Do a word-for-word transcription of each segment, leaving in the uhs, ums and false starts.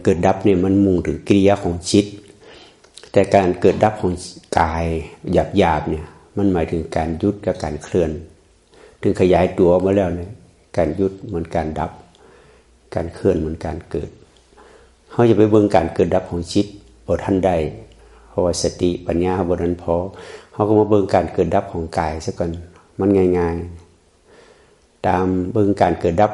กิดดับเนี่ยมันมุ่งถึงกิริยาของจิต แต่การเกิดดับของกายหยาบๆเนี่ย มันหมายถึงการหยุดกับการเคลื่อน ถึงขยายตัวออกมาแล้วเนี่ย การหยุดเหมือนการดับ การเคลื่อนเหมือนการเกิด เฮาอย่าไปเบิ่งการเกิดดับของจิตบ่ทันได้ เพราะว่าสติปัญญาเฮาบ่ทันพอ เฮาก็มาเบิ่งการเกิดดับของกายซะก่อน มันง่ายๆ ตามเบิ่งการเกิดดับ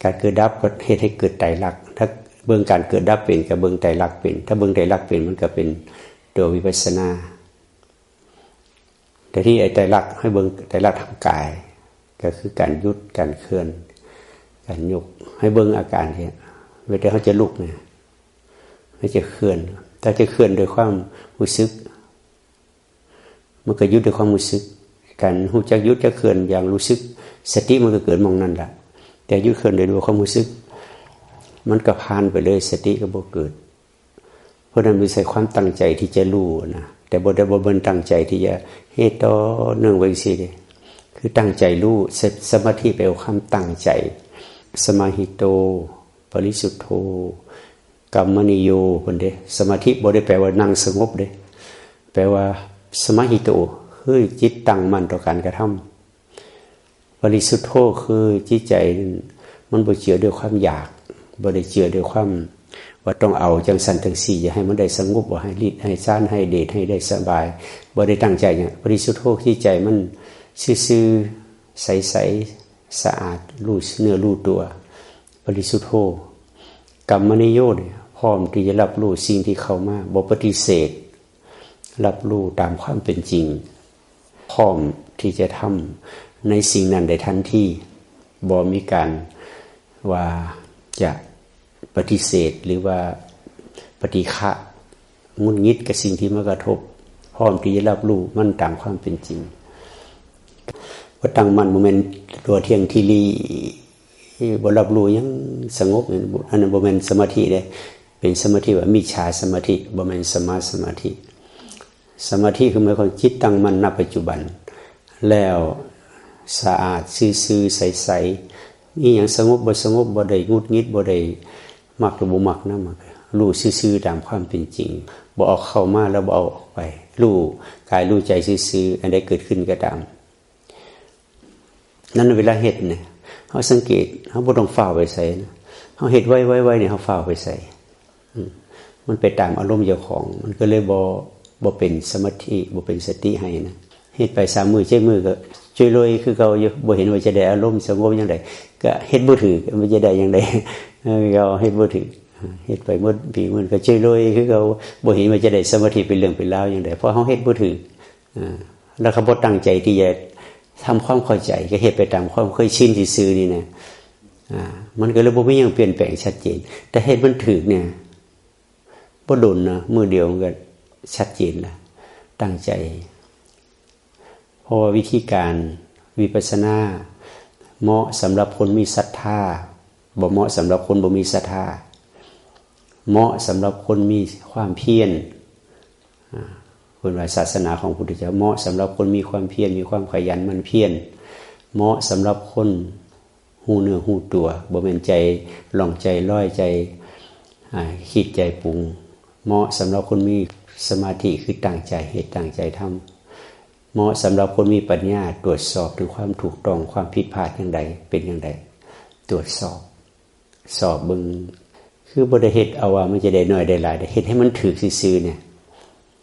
การเกิดดับก็เฮ็ดให้เกิดไตรลักษณ์ ถ้าเบิ่งการเกิดดับเป็นก็เบิ่งไตรลักษณ์เป็น ถ้าเบิ่งไตรลักษณ์เป็นมันก็เป็นตัววิปัสสนา แต่ที่ไอ้ไตรลักษณ์ให้เบิ่งไตรลักษณ์ทางกาย ก็คือการหยุด การเคลื่อน การยก ให้เบิ่งอาการที่เวลาเฮาจะลุกเนี่ย เฮาจะเคลื่อน ถ้าจะเคลื่อนด้วยความรู้สึก มันก็หยุดด้วยความรู้สึก การรู้จักหยุดจักเคลื่อนอย่างรู้สึก สติมันก็เกิดหม่องนั้นล่ะ แต่หยุดเคลื่อนโดยด้วยความรู้สึก มันก็ผ่านไปเลย สติก็บ่เกิด เพราะนั้นมันใส่ความตั้งใจที่จะรู้นะ แต่บ่ได้ บ่แม่นตั้งใจที่จะเฮ็ดต่อเนื่องไว้จั่งซี้เด้ คือตั้งใจรู้ ส- สมาธิแปลว่าความตั้งใจ สมาหิโต ปริสุทโธ กัมมนิโย เพิ่นเด้ สมาธิบ่ได้แปลว่านั่งสงบเด้ แปลว่า สมาหิโต คือจิตตั้งมั่นต่อการกระทำ ปริสุทโธ คือจิตใจนั้นมันบ่เจือด้วยความอยาก บ่ได้เจือด้วยความว่าต้องเอาจั่งซั้นจั่งซี้ อย่าให้มันได้สงบ บ่ให้ฤทธิ์ให้ฌาน ให้เดช ให้ได้สบาย บ่ได้ตั้งใจหยัง ปริสุทโธ จิตใจมันซื่อๆ ใสๆ สะอาด รู้เนื้อรู้ตัว ปริสุทโธ กัมมนิโยเนี่ย พร้อมที่จะรับรู้สิ่งที่เข้ามา บ่ปฏิเสธ รับรู้ตามความเป็นจริง พร้อมที่จะทำในสิ่งนั้นได้ทันที บ่มีการว่าจะปฏิเสธหรือว่าปฏิฆะ หงุดหงิดกับสิ่งที่มากระทบ พร้อมที่จะรับรู้มันตามความเป็นจริง บ่ตั้งมั่น บ่แม่นตัวเที่ยงที่ลี บ่รับรู้หยัง สงบ อันนั้นบ่แม่นสมาธิเด้ เป็นสมาธิว่ามิจฉาสมาธิ บ่แม่นสัมมาสมาธิ สมาธิคือหมายความจิตตั้งมั่น ณ ปัจจุบัน แล้วสะอาด ซื่อๆ ใสๆ มีหยังสงบบ่สงบ บ่ได้หงุดหงิด บ่ได้มักหรือบ่มักนำ มันก็รู้ซื่อๆ ตามความเป็นจริง บ่เอาเข้ามาแล้วบ่เอาออกไป รู้กายรู้ใจซื่อๆ อันใดเกิดขึ้นก็ตาม นั้นเวลาเฮ็ดเนี่ย เฮาสังเกต เฮาบ่ต้องฟ้าวไปไสนะ เฮาเฮ็ดไวๆๆเนี่ย เฮาฟ้าวไปไส อืม มันไปตามอารมณ์เจ้าของ มันก็เลยบ่ บ่เป็นสมาธิ บ่เป็นสติให้นะ เฮ็ดไปสามมื้อ เจ็ดมื้อก็จ้อยลอยคือเก่าอยู่ บ่เห็นว่าจะได้อารมณ์สงบจั่งใด ก็เฮ็ดบ่ถืก มันจะได้จั่งใด เออ ก็เฮ็ดบ่ถืก เฮ็ดไปหมดปีหมดก็จ้อยลอยคือเก่า บ่เห็นว่าจะได้สมาธิเป็นเรื่องเป็นราวจั่งใด เพราะเฮาเฮ็ดบ่ถืก อ่า แล้วก็บ่ตั้งใจที่จะทำความเข้าใจ ก็เฮ็ดไปตามความเคยชินซื่อๆนี่นะ อ่า มันก็เลยบ่มีหยังเปลี่ยนแปลงชัดเจน แต่เฮ็ดมันถืกเนี่ย บ่โดนนะ มื้อเดียวมันก็ชัดเจนละ ตั้งใจ เพราะว่าวิธีการวิปัสสนา เหมาะสำหรับคนมีศรัทธา บ่เหมาะสำหรับคนบ่มีศรัทธา เหมาะสำหรับคนมีความเพียร อ่า เพิ่นว่าศาสนาของพุทธเจ้าเหมาะสำหรับคนมีความเพียร มีความขยันหมั่นเพียร เหมาะสำหรับคนฮู้เนื้อฮู้ตัว บ่แม่นใจหล่องใจลอย ใจ อ่า คิดใจปรุง เหมาะสำหรับคนมีสมาธิ คือตั้งใจเฮ็ด ตั้งใจทำ เหมาะสำหรับคนมีปัญญา ตรวจสอบถึงความถูกต้อง ความผิดพลาดจั่งใด เป็นจั่งใด ตรวจสอบ สอบเบิ่ง คือบ่ได้เฮ็ดเอาว่ามันจะได้น้อยได้หลาย เฮ็ดให้มันถืกซื่อๆเนี่ย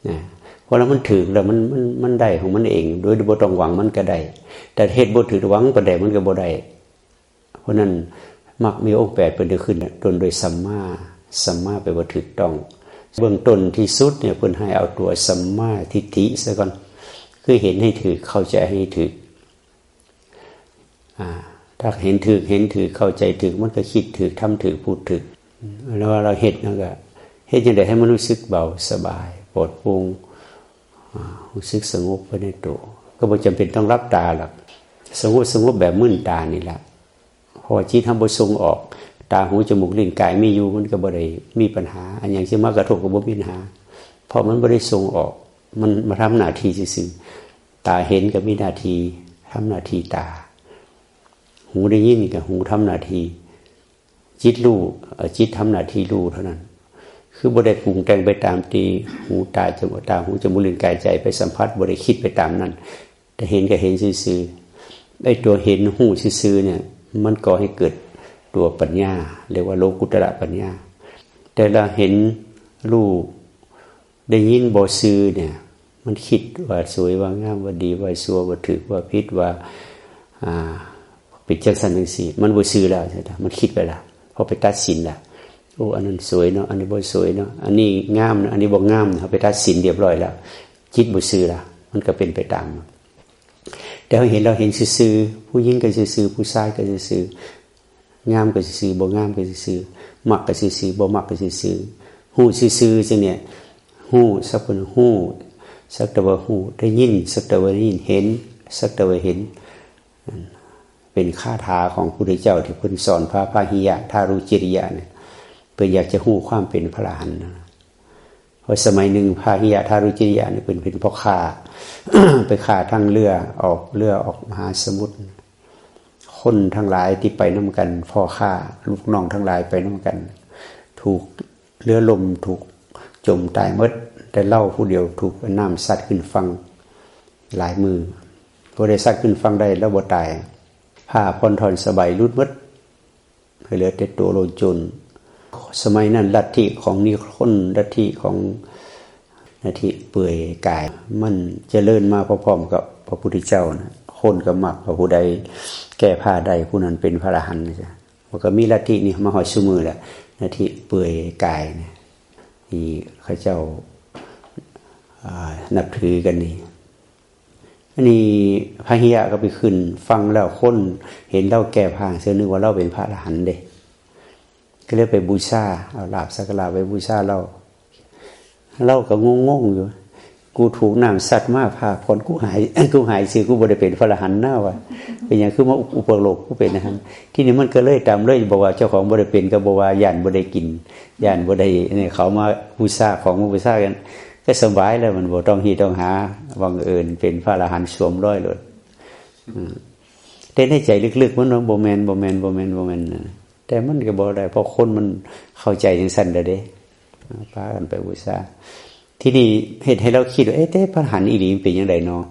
นะ เพราะแล้วมันถืกแล้วมัน มัน มันได้ของมันเอง โดยบ่ต้องหวังมันก็ได้ แต่เฮ็ดบ่ถืก หวังปานใดมันก็บ่ได้ เพราะนั้นมรรคมีองค์แปดเพิ่นได้ขึ้นต้นด้วยสัมมา สัมมาแปลว่าถูกต้อง เบื้องต้นที่สุดเนี่ยเพิ่นให้เอาตัวสัมมาทิฏฐิซะก่อน คือเห็นให้ถูก เข้าใจให้ถูก อ่า ถ้าเห็นถูก เห็นถูก เข้าใจถูก มันก็คิดถูก ทำถูก พูดถูก แล้วเราเฮ็ดนั่นก็ เฮ็ดจั่งใดให้มันรู้สึกเบาสบาย ปลอดโปร่ง อ่า รู้สึกสงบไปในตัว ก็บ่จำเป็นต้องหลับตาหรอก สงบ สงบแบบมืนตานี่แหละ เพราะว่าจิตเฮาบ่ส่งออก ตา หู จมูก ลิ้น กายมีอยู่ มันก็บ่ได้มีปัญหา อันหยังสิมากระทบก็บ่มีปัญหา เพราะมันบ่ได้ส่งออก มันมาทำหน้าที่ซื่อๆ ตาเห็นก็มีหน้าที่ ทำหน้าที่ตา หูได้ยินก็หูทำหน้าที่ จิตรู้ เอ่อ จิตทำหน้าที่รู้เท่านั้น คือบ่ได้ปรุงแต่งไปตามที่หูตาจมูก ตาหูจมูกลิ้นกายใจไปสัมผัส บ่ได้คิดไปตามนั้น แต่เห็นก็เห็นซื่อๆ ไอ้ตัวเห็นรู้ซื่อๆเนี่ย มันก่อให้เกิดตัวปัญญา เรียกว่าโลกุตตรปัญญา แต่ละเห็นรู้ ได้ยินบ่ซื่อเนี่ย มันคิดว่าสวยว่างามว่าดีว่าชั่วว่าถูกว่าผิดว่า อ่า เป็นจังซั่นจังซี่ มันบ่ซื่อแล้ว มันคิดไปแล้ว พอไปตัดสินแล้ว โอ้ อันนั้นสวยเนาะ อันนี้บ่สวยเนาะ อันนี้งามเนาะ อันนี้บ่งามเนาะ เฮาไปตัดสินเรียบร้อยแล้ว จิตบ่ซื่อแล้ว มันก็เป็นไปตาม แต่เฮาเห็น เราเห็นซื่อๆ ผู้หญิงก็ซื่อๆ ผู้ชายก็ซื่อๆ งามก็ซื่อๆ บ่งามก็ซื่อๆ มักก็ซื่อๆ บ่มักก็ซื่อๆ ฮู้ซื่อๆ จังเนี่ย ฮู้ สักเพิ่นฮู้ สักแต่ว่าฮู้ ได้ยิน สักแต่ว่าได้ยิน เห็น สักแต่ว่าเห็น เป็นคาถาของพุทธเจ้าที่เพิ่นสอนพระพาหิยะทารุจิริยะเนี่ย เพิ่นอยากจะฮู้ความเป็นพระอรหันต์นะ เพราะสมัยหนึ่งพาหิยะทารุจิริยะเนี่ยเพิ่นเป็นพ่อค้า ไปค้าทางเรือ ออกเรือออกมหาสมุทร คนทั้งหลายที่ไปนำกัน พ่อค้าลูกน้องทั้งหลายไปนำกัน ถูกเรือล่ม ถูกจมตายหมด แต่ลาวผู้เดียวถูกน้ำซัดขึ้นฝั่งหลายมื้อ พอได้ซัดขึ้นฝั่งได้ลาวบ่ตาย ผ้าผ่อนถ่อนสบายหลุดหมด เหลือแต่ตัวโลนโจน สมัยนั้นลัทธิของนิครน ลัทธิของลัทธิเปลือยกาย มันเจริญมาพร้อมๆกับพระพุทธเจ้านะ คนก็มักว่าผู้ใดแก้ผ้าได้ผู้นั้นเป็นพระอรหันต์นะจ๊ะ มันก็มีลัทธินี้มาฮอดซุมื้อแหละ ลัทธิเปลือยกายเนี่ย ที่เขาเจ้า อ่า นับถือกันนี่ อันนี้พาหิยะก็ไปขึ้นฝั่งแล้ว คนเห็นลาวแก้ผ้าซื่อ นึกว่าลาวเป็นพระอรหันต์เด้ ก็เลยไปบูชา เอาลาภสักการะไปบูชาลาว ลาวก็งงๆอยู่ กูถูกน้ำซัดมา ผ้าผ่อนกูหาย กูหายซื่อ กูบ่ได้เป็นพระอรหันต์นะ ว่า เป็นหยังคือมาอุปโลกน์กูเป็นอรหันต์ ทีนี้มันก็เลยตามเลย บอกว่าเจ้าของบ่ได้เป็นก็บอกว่าย้านบ่ได้กิน ย้านบ่ได้ เนี่ย เขามาบูชาของ มาบูชากัน ก็สบายแล้ว มันบ่ต้องฮีต้องหา บังเอิญเป็นพระอรหันต์สวมรอยโลด อืม แต่ในใจลึกๆมันว่าบ่แม่น บ่แม่น บ่แม่น บ่แม่นนะ แต่มันก็บ่ได้ เพราะคนมันเข้าใจจังซั่นแล้วเด้ พากันไปบูชา ทีนี้เฮ็ดให้ลาวคิดว่า เอ๊ะ แต่พระอรหันต์อีหลีมันเป็นจังได๋เนาะ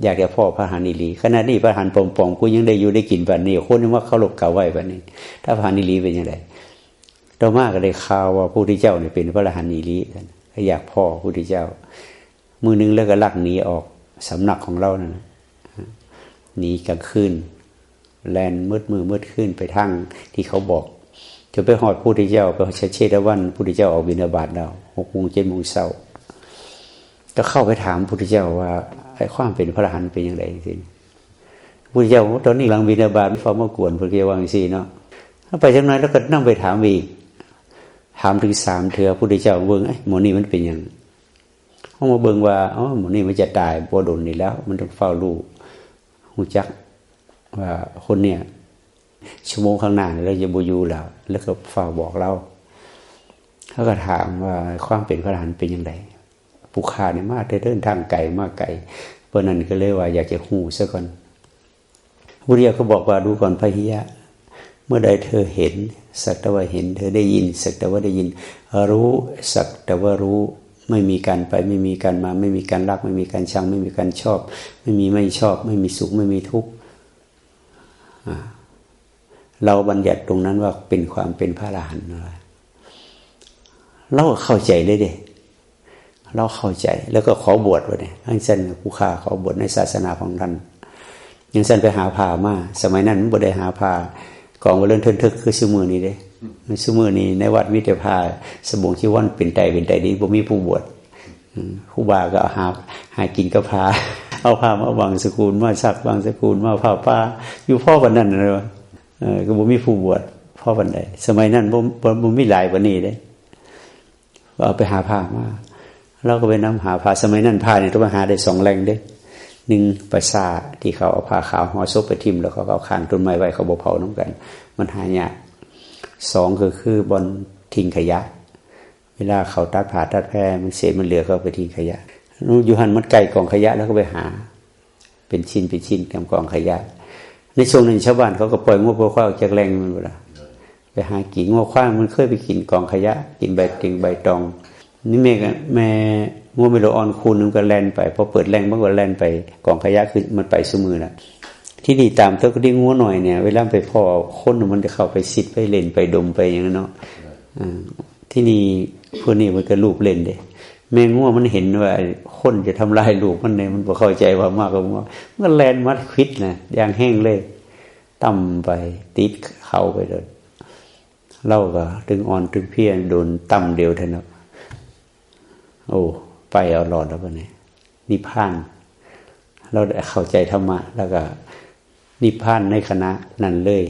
อยากจะพ้อพระอรหันต์อีหลี ขณะนี้พระอรหันต์ปลอมๆ กูยังได้อยู่ได้กินปานนี้ คนยังมาเคารพกราบไหว้ปานนี้ ถ้าพระอรหันต์อีหลีเป็นจังได๋ ต่อมาก็ได้ข่าวว่าพระพุทธเจ้านี่เป็นพระอรหันต์อีหลี ก็อยากพ้อพระพุทธเจ้า มื้อหนึ่งลาวก็ลักหนีออกสำนักของลาวนั่นน่ะ หนีกลางคืน แล่นมืดมื้อมืดคืนไปทางที่เขาบอก จนไปฮอดพระพุทธเจ้า ไปฮอดชัชเชตวัน พระพุทธเจ้าออกบิณฑบาตแล้ว หกโมง เจ็ดโมงเช้า ก็เข้าไปถามพระพุทธเจ้าว่า ไอ้ความเป็นพระอรหันต์เป็นจังได๋จังซี้ พระพุทธเจ้าบอกว่า ตอนนี้กำลังบิณฑบาต เฝ้ามากวน พระพุทธเจ้าว่าจังซี้เนาะ เอาไปจักหน่อยลาวก็นำไปถามอีก ถามถึงสามเทื่อ พระพุทธเจ้าเบิ่ง เอ๊ะ หมู่นี้มันเป็นหยัง เอามาเบิ่งว่า อ๋อ หมู่นี้มันจะตายบ่ดนนี่แล้ว มันต้องเฝ้ารู้ ฮู้จักว่าคนเนี่ย ชั่วโมงข้างหน้านี่ลาวจะบ่อยู่แล้ว ลาวก็เฝ้าบอกลาว เขาก็ถามว่าความเป็นพระอรหันต์เป็นจังได๋ ผู้ข้านี่มาแต่เดินทางไกลมาไกล เพราะนั้นก็เลยว่าอยากจะฮู้ซะก่อน พระพุทธเจ้าก็บอกว่า ดูก่อนพาหิยะ เมื่อใดเธอเห็น สักแต่ว่าเห็น เธอได้ยิน สักแต่ว่าได้ยิน รู้ สักแต่ว่ารู้ ไม่มีการไป ไม่มีการมา ไม่มีการรัก ไม่มีการชัง ไม่มีการชอบ ไม่มีไม่ชอบ ไม่มีสุข ไม่มีทุกข์ อ่า ลาวบัญญัติตรงนั้นว่าเป็นความเป็นพระอรหันต์นะ ลาวก็เข้าใจเลยเด้ ลาวเข้าใจ แล้วก็ขอบวชว่าเนี่ย จังซั่นผู้ข้าขอบวชในศาสนาของท่าน จังซั่นไปหาผ้ามา สมัยนั้นมันบ่ได้หาผ้ากองไว้เลินเทินเทิกคือซุมื้อนี้เด้ ซุมื้อนี้ในวัดมีแต่ผ้าสบงจีวรเป็นไตเป็นไตนี่ บ่มีผู้บวช อืม ครูบาก็หา หากินกับผ้า เอาผ้ามาบังสกุล มาซักบังสกุล มาผ้าป่า อยู่พอปานนั้นน่ะ เออ ก็บ่มีผู้บวชพอปานใด สมัยนั้นบ่ บ่ บ่มีหลายปานนี้เด้ ก็เอาไปหาผ้ามา ลาวก็ไปนำหาผ้า สมัยนั้นผ้านี่ต้องไปหาได้สองแหล่งเด้ หนึ่ง ป่าช้าที่เขาเอาผ้าขาวห่อศพไปถิ่ม แล้วเขาก็เอาข้างต้นไม้ไว้ เขาบ่เผานำกัน มันหายาก สอง ก็คือบ่อนทิ้งขยะ เวลาเขาตัดผ้าตัดแพร มันเศษมันเหลือ เขาไปทิ้งขยะ อยู่หั่นมันใกล้กองขยะ ลาวก็ไปหา เป็นชิ้นเป็นชิ้นตามกองขยะ ในช่วงนั้นชาวบ้านเขาก็ปล่อยงัวปล่อยควายออกจากแหล่งมันบ่ล่ะ ไปหากิน งัวควายมันเคยไปกินกองขยะ กินใบเต็งใบตอง นี่แม่ก็แม่งัวไม่รู้อ่อนคู่หนึ่งก็แล่นไป พอเปิดแล่นมันก็แล่นไป กองขยะคือมันไปซุมื้อละ ที่นี่ตามตัวก็ที่งัวหน่อยเนี่ย เวลาไปพ้อคนมันจะเข้าไปสิดไปเล่นไปดมไปอย่างนั้นเนาะ อ่า ที่นี่พวกนี้มันก็ลูบเล่นเด้ แม่งัวมันเห็นว่าคนจะทำลายลูกมันเนี่ย มันบ่เข้าใจว่ามากกว่างัว มันก็แล่นมัดควิดนะ อย่างแห้งเลย ต่ำไป ติดเขาไปเลย เราก็ตึงอ่อนตึงเพลีย โดนต่ำเดียวเท่านั้น โอ้ ไปเอาหลอดแล้วบัดนี้ นิพพาน เราได้เข้าใจธรรมะ แล้วก็นิพพานในขณะนั้นเลย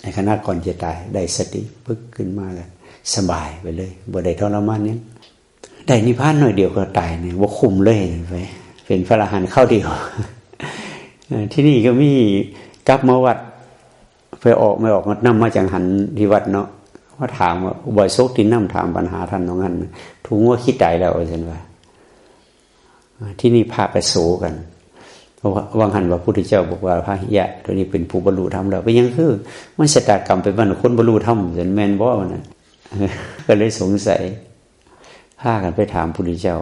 ในขณะก่อนจะตาย ได้สติปึ๊กขึ้นมาแล้ว สบายไปเลย บ่ได้ทรมานหยัง ได้นิพพานหน่อยเดียวก็ตายเนี่ย บ่คุ้มเลยไป เป็นพระอรหันต์คราวเดียว เอ่อ ที่นี่ก็มี กลับมาวัด ไปออกไม่ออกก็นำมาจังหันที่วัดเนาะ มาถามว่า อุบาสกที่นำถามปัญหาท่านว่างั้น ถูกงัวขี้ตายแล้ว ว่าซั่นว่า ที่นี่พากันโศกกัน เพราะว่าวังหันว่าพุทธเจ้าบอกว่าพระหิยะตัวนี้เป็นผู้บรรลุธรรมแล้ว เป็นหยังคือ มันชะตากรรมเป็นบ้านคนบรรลุธรรม ซั่นแม่นบ่ ว่านะ ก็เลยสงสัย พากันไปถามพุทธเจ้า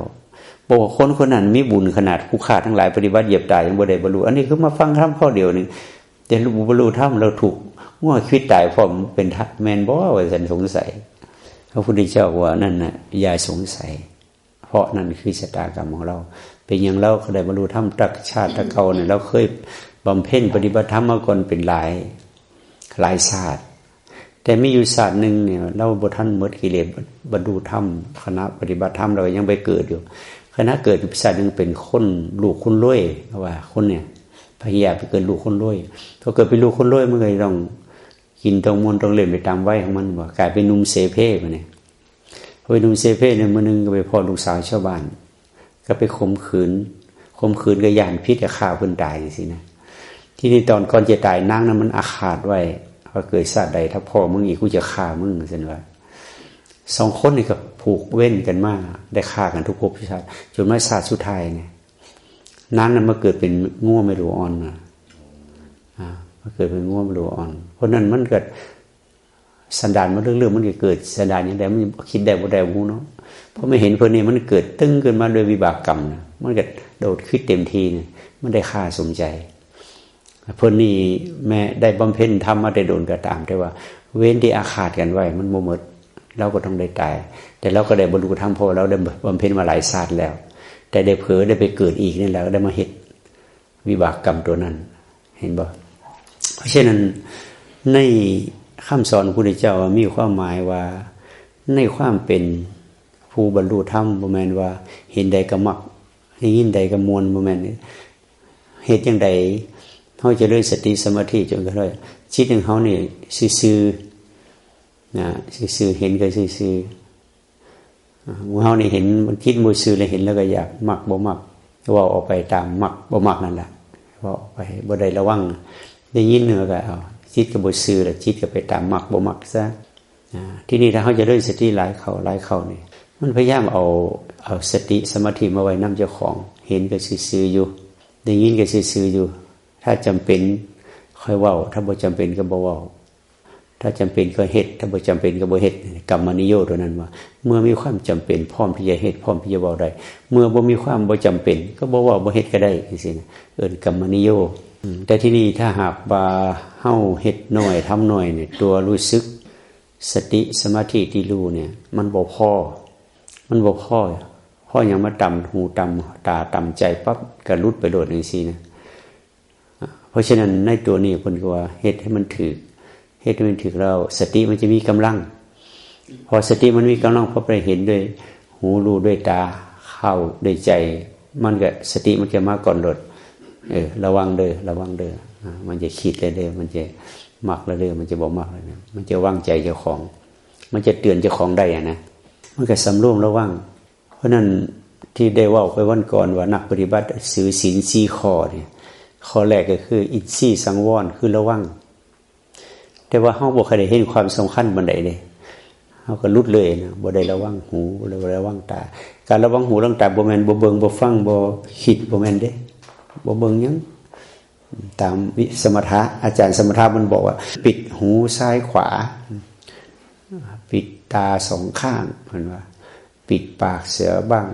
บอกว่าคนคนนั้นมีบุญขนาด ผู้ข้าทั้งหลายปฏิบัติเหยียบตายยังบ่ได้บรรลุ อันนี้คือมาฟังธรรมข้อเดียวหนึ่ง แต่บรรลุธรรม เราถูกงัวควิดตายพร้อม เป็นแม่นบ่ ว่าซั่น สงสัย พระพุทธเจ้าว่า นั่นน่ะ อย่าสงสัย เพราะนั่นคือชะตากรรมของเรา เป็นอย่างเราก็ได้บรรลุธรรม ตักชาติตะเก่าเนี่ย เราเคยบำเพ็ญปฏิบัติธรรมมาก่อนเป็นหลาย หลายชาติ แต่มีอยู่ชาติหนึ่งเนี่ย เราบ่ทันหมดกิเลส บรรลุธรรม คณะปฏิบัติธรรมเรายังไปเกิดอยู่ คณะเกิดอยู่ชาติหนึ่งเป็นคนลูกคนรวย เพราะว่าคนเนี่ย พระหิยะไปเกิดลูกคนรวย พอเกิดเป็นลูกคนรวย มันก็ต้องกินต้องม่วนต้องเล่นไปตามวัยของมัน ว่ากลายเป็นหนุ่มเสเพไปเนี่ย พอเป็นหนุ่มเสเพเนี่ย มื้อหนึ่งก็ไปพ้อลูกสาวชาวบ้าน ก็ไปข่มขืน ข่มขืนก็ย้านผิดก็ฆ่าเพิ่นตายจังซี้นะ ที่นี่ตอนก่อนจะตาย นางนั้นมันอาฆาตไว้ ว่าเกิดชาติใดถ้าพ้อมึงอีก กูจะฆ่ามึง ซั่นว่า สองคนนี่ก็ผูกเวรกันมา ได้ฆ่ากันทุกภพทุกชาติ จนมาชาติสุดท้ายเนี่ย นางนั้นมาเกิดเป็นงัวไม่รู้อ่อนนะ อ่า มาเกิดเป็นงัวไม่รู้อ่อน เพราะนั้นมันก็ สันดานมันเรื่องๆ มันก็เกิดสันดานอย่างใด มันคิดได้บ่ได้บ่ฮู้เนาะ พอไม่เห็นเพิ่นนี่ มันเกิดตึงขึ้นมาโดยวิบากกรรมนะ มันก็โดดคิดเต็มที่เนี่ย มันได้ฆ่าสมใจ เพิ่นนี่แม้ได้บำเพ็ญธรรมมาแต่โดนก็ตาม แต่ว่าเวรที่อาฆาตกันไว้มันบ่หมด เราก็ต้องได้ตาย แต่เราก็ได้บรรลุธรรม เพราะว่าเราได้บำเพ็ญมาหลายชาติแล้ว แต่ได้เผลอได้ไปเกิดอีกนี่แหละ ก็ได้มาเฮ็ดวิบากกรรมตัวนั้น เห็นบ่ เพราะฉะนั้นในคำสอนพระพุทธเจ้ามีความหมายว่า ในความเป็นผู้บรรลุธรรม บ่แม่นว่าเห็นใดก็มัก ได้ยินใดก็ม่วน บ่แม่น เฮ็ดจั่งใด เฮาเจริญสติสมาธิจนกระทั่งจิตของเฮานี่ซื่อๆ นะ ซื่อๆ เห็นก็ซื่อๆ อ่า หมู่เฮานี่เห็น จิตบ่ซื่อแล้ว เห็นแล้วก็อยาก มักบ่มัก เว้าออกไปตามมักบ่มักนั่นแหละ เว้าออกไปบ่ได้ระวัง ได้ยินแล้วก็เอา จิตก็บ่ซื่อแล้ว จิตก็ไปตามมักบ่มักซะ อ่า ที่นี่ถ้าเฮาเจริญสติหลายเข้าหลายเข้านี่ มันพยายามเอา เอาสติสมาธิมาไว้นำเจ้าของ เห็นก็ซื่อๆ อยู่ ได้ยินก็ซื่อๆ อยู่ ถ้าจำเป็นค่อยเว้า ถ้าบ่จำเป็นก็บ่เว้า ถ้าจำเป็นก็เฮ็ด ถ้าบ่จำเป็นก็บ่เฮ็ด กรรมนิโยชน์ตัวนั้นว่า เมื่อมีความจำเป็นพร้อมที่จะเฮ็ด พร้อมที่จะเว้าได้ เมื่อบ่มีความบ่จำเป็นก็บ่เว้าบ่เฮ็ดก็ได้จังซี้นะ เอิ้นกรรมนิโยชน์ อืม แต่ที่นี่ถ้าหากว่าเฮาเฮ็ดน้อยทำน้อยเนี่ย ตัวรู้สึก สติสมาธิที่รู้เนี่ย มันบ่พอ มันบ่พอ พอหยังมาตำหูตำตาตำใจปั๊บก็หลุดไปโลดจังซี้นะ เพราะฉะนั้นในตัวนี้เพิ่นก็ว่าเฮ็ดให้มันถูก เฮ็ดให้มันถูกแล้วสติมันจะมีกำลัง พอสติมันมีกำลัง พอไปเห็นด้วยหู รู้ด้วยตา เข้าด้วยใจ มันก็สติมันจะมาก่อนโลด เออ ระวังเด้อ ระวังเด้อ อ่า มันจะคิดแล้วเด้อ มันจะมักแล้วเด้อ มันจะบ่มักแล้วนะ มันจะวางใจเจ้าของ มันจะเตือนเจ้าของได้อะนะ มันก็สำรวมระวัง เพราะนั้นที่ได้เว้าไปวันก่อนว่านักปฏิบัติถือศีลสี่ข้อเนี่ย ข้อแรกก็คืออินทรีย์สังวร คือระวัง แต่ว่าเฮาบ่ค่อยได้เห็นความสำคัญปานใดเด้ เฮาก็หลุดเลยนะ บ่ได้ระวังหู บ่ได้ระวังตา การระวังหูระวังตาบ่แม่นบ่เบิ่งบ่ฟังบ่คิด บ่แม่นเด้ บ่เบิ่งหยัง ตามวิสมถะ อาจารย์สมถะมันบอกว่า ปิดหูซ้ายขวา ปิดตาสองข้าง เพิ่นว่า ปิดปากเสียบ้าง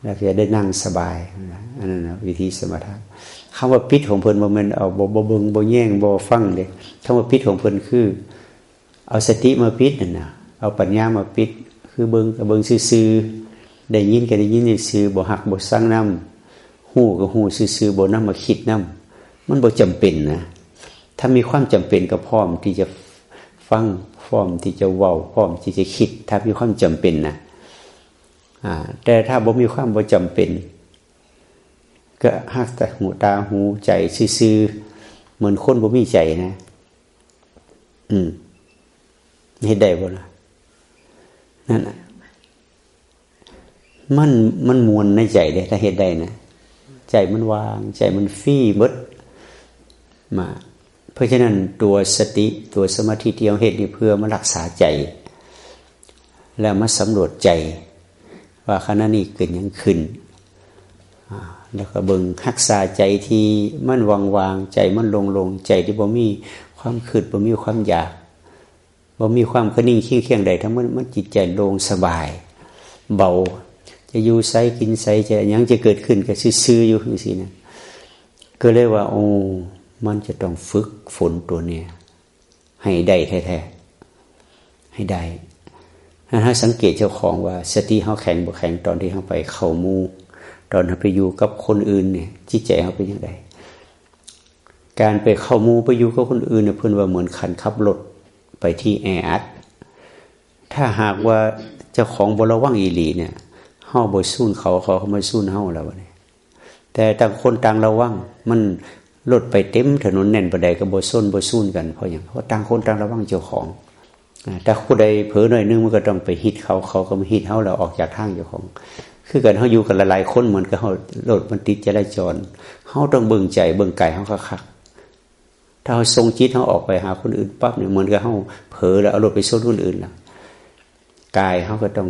แล้วจะได้นั่งสบายนะ อันนั้นนะวิธีสมถะ คำว่าปิดของเพิ่นบ่แม่นเอา บ่ บ่เบิ่ง บ่แยง บ่ฟังเด้ คำว่าปิดของเพิ่นคือ เอาสติมาปิดนั่นนะ เอาปัญญามาปิด คือเบิ่งก็เบิ่งซื่อๆ ได้ยินก็ได้ยินซื่อๆ บ่ฮักบ่ซังนำ ฮู้ก็ฮู้ซื่อๆ บ่นำมาคิดนำ มันบ่จำเป็นนะ ถ้ามีความจำเป็นก็พร้อมที่จะฟัง พร้อมที่จะเว้า พร้อมที่จะคิด ถ้ามีความจำเป็นนะ อ่า แต่ถ้าบ่มีความบ่จำเป็น ก็ฮักแต่หูตาหูใจซื่อๆ เหมือนคนบ่มีใจนะ อืม เฮ็ดได้บ่ล่ะ นั่นน่ะ มัน มันม่วนในใจเด้ ถ้าเฮ็ดได้นะ ใจมันว่าง ใจมันฟรีเบิด มา เพราะฉะนั้นตัวสติ ตัวสมาธิที่เฮาเฮ็ดนี่เพื่อมารักษาใจ แล้วมาสำรวจใจ ว่าขณะนี้เกิดหยังขึ้น อ่า แล้วก็เบิ่งรักษาใจที่มันว่างๆ ใจมันโล่งๆ ใจที่บ่มีความคิด บ่มีความอยาก บ่มีความคะนิงคิงเคียงใดทั้งหมด มันจิตใจโล่งสบาย เบา จะอยู่ไสกินไส จะหยังจะเกิดขึ้นก็ซื่อๆ อยู่จังซี่นะ ก็เลยว่า โอ้ มันจะต้องฝึกฝนตัวเนี้ย ให้ได้แท้ๆ ให้ได้ ถ้าสังเกตเจ้าของว่าสติเฮาแข็งบ่แข็ง ตอนที่เฮาไปเข้าหมู่ ตอนเฮาไปอยู่กับคนอื่นเนี่ย จิตใจเฮาเป็นจั่งใด การไปเข้าหมู่ไปอยู่กับคนอื่นเนี่ย เพิ่นว่าเหมือนคันขับรถไปที่แออัด ถ้าหากว่าเจ้าของบ่ระวังอีหลีเนี่ย เฮาบ่ซูนเขา เขาก็มาซูนเฮาแล้วบัดนี้ แต่ต่างคนต่างระวัง มันรถไปเต็มถนนแน่นปานใดก็บ่ซนบ่ซูนกัน เพราะหยัง เพราะต่างคนต่างระวังเจ้าของ อ่า ถ้าผู้ใดเผลอหน่อยนึงมันก็ต้องไปฮิตเขา เขาก็มาฮิตเฮาแล้วออกจากทางเจ้าของ คือกัน เฮาอยู่กันหลายๆ คน เหมือนกับเฮารถมันติดจราจร เฮาต้องเบิ่งใจเบิ่งกายเฮาคักๆ ถ้าเฮาส่งจิตเฮาออกไปหาคนอื่นปั๊บเนี่ย เหมือนกับเฮาเผลอแล้วเอารถไปชนคนอื่นแล้ว กายเฮาก็ต้อง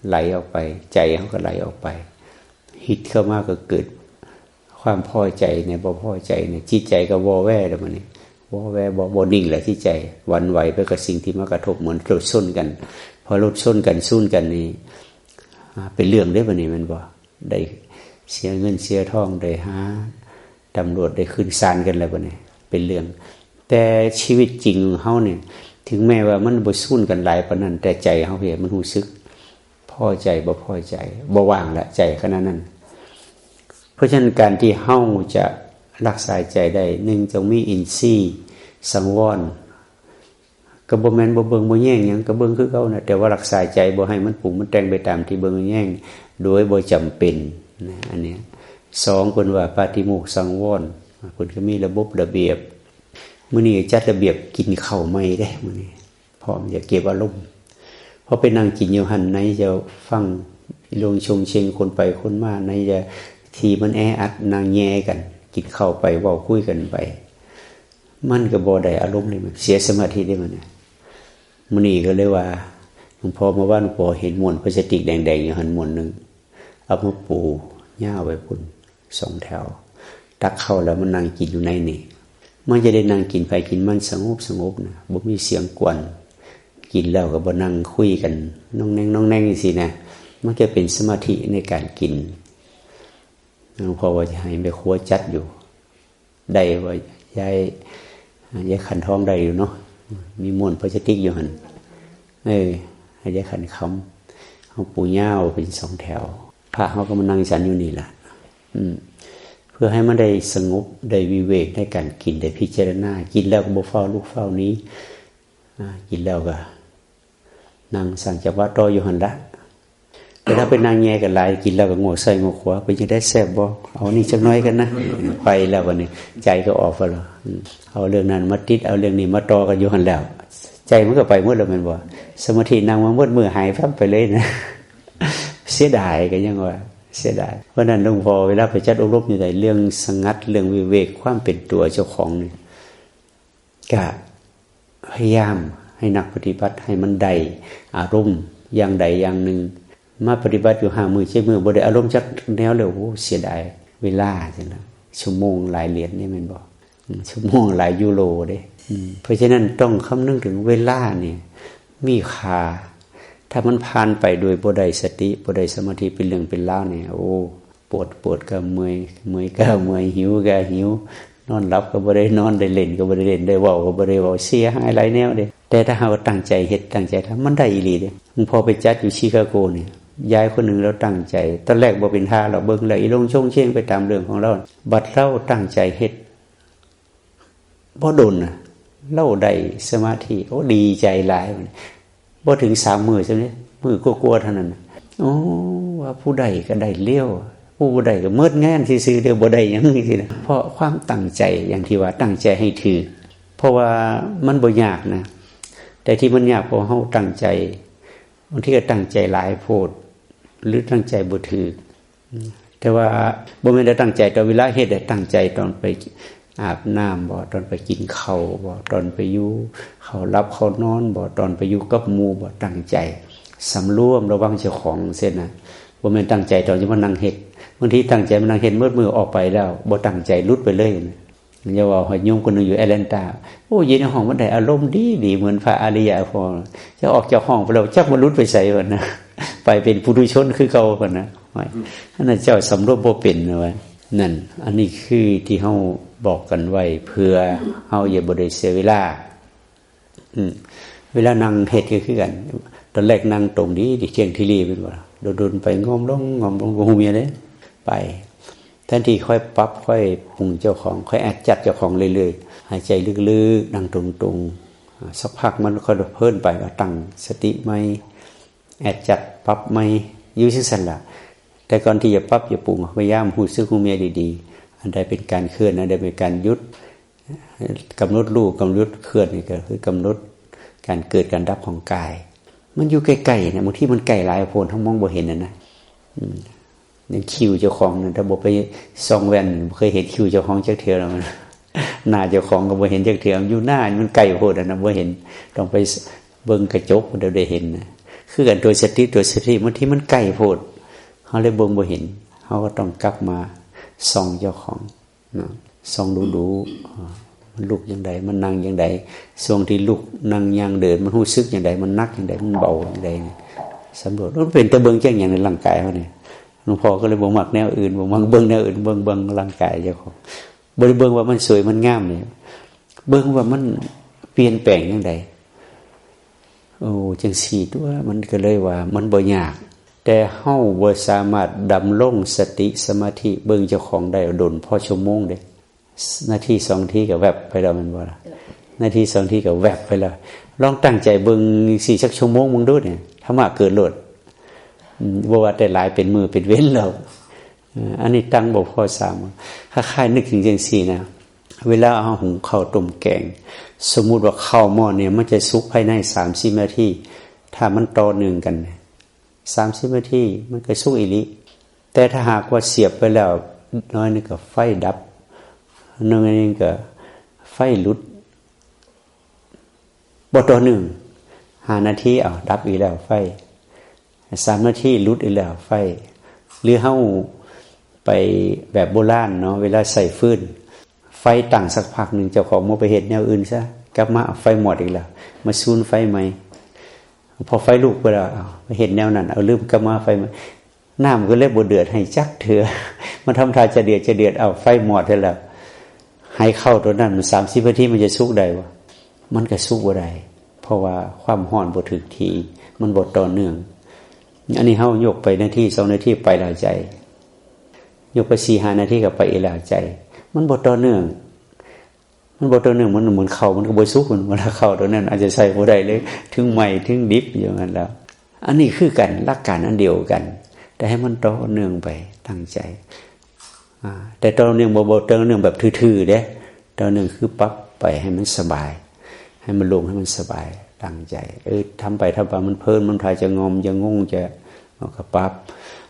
ไหลออกไป ใจเฮาก็ไหลออกไป ฮิตเข้ามาก็เกิดความพอใจเนี่ย บ่พอใจเนี่ย จิตใจก็วอแวแล้วบัดนี้ วอแว บ่ บ่นิ่งแล้ว จิตใจหวั่นไหวไปกับสิ่งที่มากระทบ เหมือนรถชนกัน พอรถชนกัน ซูนกันนี่ อ่า เป็นเรื่องเด้บัดนี้ แม่นบ่ ได้เสียเงินเสียทอง ได้หาตำรวจ ได้ขึ้นศาลกันแล้วบัดนี้ เป็นเรื่อง แต่ชีวิตจริงของเฮาเนี่ย ถึงแม้ว่ามันบ่ซูนกันหลายปานนั้น แต่ใจเฮาเพียงมันรู้สึกพอใจ บ่พอใจ บ่ว่างละใจขณะนั้น เพราะฉะนั้นการที่เฮาจะรักษาใจได้ หนึ่ง ต้องมีอินทรีย์สังวร ก็บ่แม่นบ่เบิ่งบ่แยงหยัง ก็เบิ่งคือเก่านะ แต่ว่ารักษาใจบ่ให้มันปรุงมันแต่งไปตามที่เบิ่งแยง โดยบ่จำเป็นนะ อันเนี้ย สอง เพิ่นว่าปาฏิโมกข์สังวร เพิ่นก็มีระบบระเบียบ มื้อนี้จัดระเบียบกินข้าวใหม่เด้ มื้อนี้พร้อมจะเก็บอารมณ์ พอไปนั่งกินอยู่หั่น ไหนจะฟังเรื่องโชงเชงคนไปคนมา ไหนจะที่มันแออัด นั่งแย่กัน กินข้าวไปเว้าคุยกันไป มันก็บ่ได้อารมณ์เลย มันเสียสมาธิเด้มันเนี่ย มื้อนี้ก็เลยว่า หลวงพ่อ เมื่อวานหลวงพ่อเห็นม้วนพลาสติกแดงๆ อยู่หั่นม้วนหนึ่ง เอามาปูยาวไว้พุ้นสองแถว ตักข้าวแล้วมันนั่งกินอยู่ในนี่ มันจะได้นั่งกินไผกินมันสงบสงบนะ บ่มีเสียงกวน กินแล้วก็บ่นั่งคุยกันน้องแนงน้องแนงจังซี้นะ มันจะเป็นสมาธิในการกิน หลวงพ่อว่าจะให้แม่ครัวจัดอยู่ ได้บ่ ยาย ยายขันทองได้อยู่เนาะ มีม้วนพลาสติกอยู่หั่น เออ ให้ยายขันคำ เอาปูยาวเป็นสองแถว พระเฮาก็มานั่งฉันอยู่นี่ล่ะ อืม เพื่อให้มันได้สงบ ได้วิเวกในการกิน ได้พิจารณา กินแล้วก็บ่ฟ้าวลุกฟ้าวหนี อ่า กินแล้วก็นั่งสร้างจังหวะต่ออยู่หั่นละ แต่ถ้าไปนั่งแย่กันหลาย กินแล้วก็โงกซ้ายโงกขวา เป็นจั่งใด๋ แซ่บบ่ เอานี่จักหน่อยกันนะ ไปแล้วบัดนี้ ใจก็ออกไปแล้ว อืม เอาเรื่องนั้นมาติด เอาเรื่องนี้มาต่อกันอยู่หั่นแล้ว ใจมันก็ไปหมดแล้วแม่นบ่ สมาธินั่งมาหมดมื้อหายแป๊บไปเลยนะ เสียดายก็ยังว่า เสียดาย เพราะฉะนั้นหลวงพ่อเวลาไปจัดอบรมอยู่ใด เรื่องสงัด เรื่องวิเวก ความเป็นตัวเจ้าของนี่ ก็พยายามให้นักปฏิบัติให้มันได้อารมณ์อย่างใดอย่างหนึ่ง มาปฏิบัติอยู่ห้ามื้อเจ็ดมื้อ บ่ได้อารมณ์จักแนวเลย โอ้ เสียดายเวลาจั่งซี้นะ ชั่วโมงหลายเหรียญนี่แม่นบ่ อืม ชั่วโมงหลายยูโรเด้ อืม เพราะฉะนั้นต้องคำนึงถึงเวลานี่มีค่า ถ้ามันผ่านไปโดยบ่ได้สติ บ่ได้สมาธิ เป็นเรื่องเป็นราวนี่ โอ้ ปวด ปวดก็เมื่อย เมื่อยก็เมื่อย หิวก็หิว นอนหลับก็บ่ได้นอน ได้เล่นก็บ่ได้เล่น ได้เว้าก็บ่ได้เว้า เสียหายหลายแนวเด้ แต่ถ้าเฮาตั้งใจเฮ็ด ตั้งใจทำ มันได้อีหลีเด้ หลวงพ่อไปจัดอยู่ชิคาโกนี่ ยายคนหนึ่งลาวตั้งใจ ตอนแรกบ่เป็นท่า ลาวเบิ่งแล้วอีหลงโชงเชงไปตามเรื่องของลาว บัดลาวตั้งใจเฮ็ด บ่โดนน่ะ ลาวได้สมาธิ โอ้ ดีใจหลาย บ่ถึงสามมื้อซ้ำเด้ มื้อกว่าๆเท่านั้นน่ะ โอ้ ว่าผู้ได้ก็ได้เร็ว ผู้บ่ได้ก็หมดงานซื่อๆเด้อ บ่ได้หยังจังซี้นะ เพราะความตั้งใจ อย่างที่ว่าตั้งใจให้ถืก เพราะว่ามันบ่ยากนะ แต่ที่มันยากเพราะเฮาตั้งใจ บางทีก็ตั้งใจหลายโพด หรือตั้งใจบ่ถืก แต่ว่าบ่แม่นได้ตั้งใจตอนเวลาเฮ็ด ได้ตั้งใจตอนไปอาบน้ำบ่ ตอนไปกินข้าวบ่ ตอนไปอยู่ เข้าหลับเข้านอนบ่ ตอนไปอยู่กับหมู่บ่ ตั้งใจสำรวมระวังเจ้าของเสียนะ บ่แม่นตั้งใจตอนจะมานั่งเฮ็ด บางทีตั้งใจมานั่งเฮ็ด หมดมื้อออกไปแล้ว บ่ตั้งใจหลุดไปเลยนะ อย่าว่าให้โยมคนหนึ่งอยู่แอตแลนตา โอ้ อยู่ในห้องมันได้อารมณ์ดีดี เหมือนพระอริยะพอ จะออกจากห้องไปแล้ว จักมันหลุดไปไสวะนะ ไปเป็นปุถุชนคือเก่าพั้นนะ โอ้ย อันนั้นเจ้าสำรวมบ่เป็นนะวะ นั่น อันนี้คือที่เฮาบอกกันไว้ เพื่อเฮาอย่าบ่ได้เสียเวลา อืม เวลานั่งเฮ็ดก็คือกัน ตอนแรกนั่งตรงดีดี เที่ยงทีรีแม่นบ่ล่ะ โดนๆไปง่อมลง ง่อมลง บ่ฮู้เมียเด้ ไป แทนที่ค่อยปรับ ค่อยปรุงเจ้าของ ค่อยแอดจัดเจ้าของเรื่อยๆ หายใจลึกๆ นั่งตรงๆ อ่า สักพักมันค่อยเพลินไป ก็ตั้งสติใหม่ แอดจัดปรับใหม่ อยู่จั่งซั้นล่ะ แต่ก่อนที่จะปรับจะปรุง พยายามรู้สึกฮู้เมียดีๆ อันใดเป็นการเคลื่อน อันใดเป็นการหยุด กำหนดรู้ กำหนดเคลื่อน นี่ก็คือกำหนดการเกิดการดับของกาย มันอยู่ใกล้ๆนะ บางทีมันใกล้หลายโพด เฮามองบ่เห็นน่ะนะ อืม อย่างคิ้วเจ้าของน่ะ ถ้าบ่ไปส่องแว่น บ่เคยเห็นคิ้วเจ้าของจักเทื่อแล้วมัน หน้าเจ้าของก็บ่เห็นจักเทื่อ อยู่หน้ามันใกล้โพดอะนะ บ่เห็น ต้องไปเบิ่งกระจก เดี๋ยวได้เห็นนะ คือกัน ตัวสติ ตัวสติ บางทีมันใกล้โพด เฮาเลยเบิ่งบ่เห็น เฮาก็ต้องกลับมาส่องเจ้าของ เนาะ ส่องดูๆ อ่า มันลุกจั่งใด มันนั่งจั่งใด ช่วงที่ลุก นั่ง ย่าง เดิน มันรู้สึกจั่งใด มันหนักจั่งใด มันเบาจั่งใดเนี่ย สำรวจ มันเป็นตาเบิ่งจั่งหยังในร่างกายเฮาเนี่ย หลวงพ่อก็เลยบ่มักแนวอื่น บ่มักเบิ่งแนวอื่น เบิ่ง เบิ่งร่างกายเจ้าของ บ่ได้เบิ่งว่ามันสวยมันงามเนี่ย เบิ่งว่ามันเปลี่ยนแปลงจั่งใด โอ้ จั่งซี้ตั๊ว มันก็เลยว่ามันบ่ยาก แต่เฮาบ่สามารถดำรงสติสมาธิเบิ่งเจ้าของได้ดนพอชั่วโมงเด้ นาทีสองนาทีก็แวบไปแล้วแม่นบ่ล่ะ นาทีสองนาทีก็แวบไปแล้ว ลองตั้งใจเบิ่งจั่งซี้สักชั่วโมงเบิ่งดูเนี่ย ธรรมะเกิดโลด อืม บ่ว่าแต่หลายเป็นมื้อเป็นเว็นแล้ว เอ่อ อันนี้ตั้งบ่พอสาม คล้ายๆ นึกถึงจั่งซี้นะ เวลาเฮาหุงข้าวต้มแกง สมมุติว่าข้าวหม้อเนี่ยมันจะสุกภายในสามสิบนาที ถ้ามันต่อเนื่องกัน สามสิบนาทีมันก็สุกอีหลี แต่ถ้าหากว่าเสียบไปแล้วน้อยหนึ่งก็ไฟดับ น้อยหนึ่งก็ไฟหลุด บ่ต่อเนื่อง ห้านาที เอา ดับอีกแล้วไฟ สามนาที หลุดอีกแล้วไฟ หรือเฮาไปแบบโบราณเนาะ เวลาใช้ฟืน ไฟตั้งสักพักหนึ่ง เจ้าของบ่ไปเฮ็ดแนวอื่นซะ กลับมาเอาไฟมอดอีกแล้ว มาซูนไฟใหม่ พอไฟลุกไปแล้ว เอา ไปเฮ็ดแนวนั้น เอา ลืมกลับมาไฟใหม่ น้ำก็เลยบ่เดือดให้จักเทื่อ มันทำท่าจะเดือด จะเดือด เอา ไฟมอดซะแล้ว ให้ข้าวตัวนั้นมันสามสิบนาทีมันจะสุกได้บ่ มันก็สุกบ่ได้ เพราะว่าความร้อนบ่ถูกที่ มันบ่ต่อเนื่อง อันนี้เฮายกไปนาทีสองนาทีไปแล้วใจ ยกไปสี่ห้านาทีก็ไปอีกแล้วใจ มันบ่ต่อเนื่อง มันบ่ต่อเนื่อง มันเหมือนข้าว มันก็บ่สุก มัน มันข้าวตัวนั้นอาจจะใช้บ่ได้เลย ถึงไหม้ ถึงดิบอยู่นั่นแล้ว อันนี้คือกัน หลักการอันเดียวกัน แต่ให้มันต่อเนื่องไป ตั้งใจ อ่า แต่ต่อเนื่องบ่ บ่ต่อเนื่องแบบทื่อๆเด้ ต่อเนื่องคือปรับไปให้มันสบาย ให้มันโล่ง ให้มันสบาย ตั้งใจ เออ ทำไปทำไปมันเพลิน มันพาจะงอม จะงง จะ เอาก็ปรับ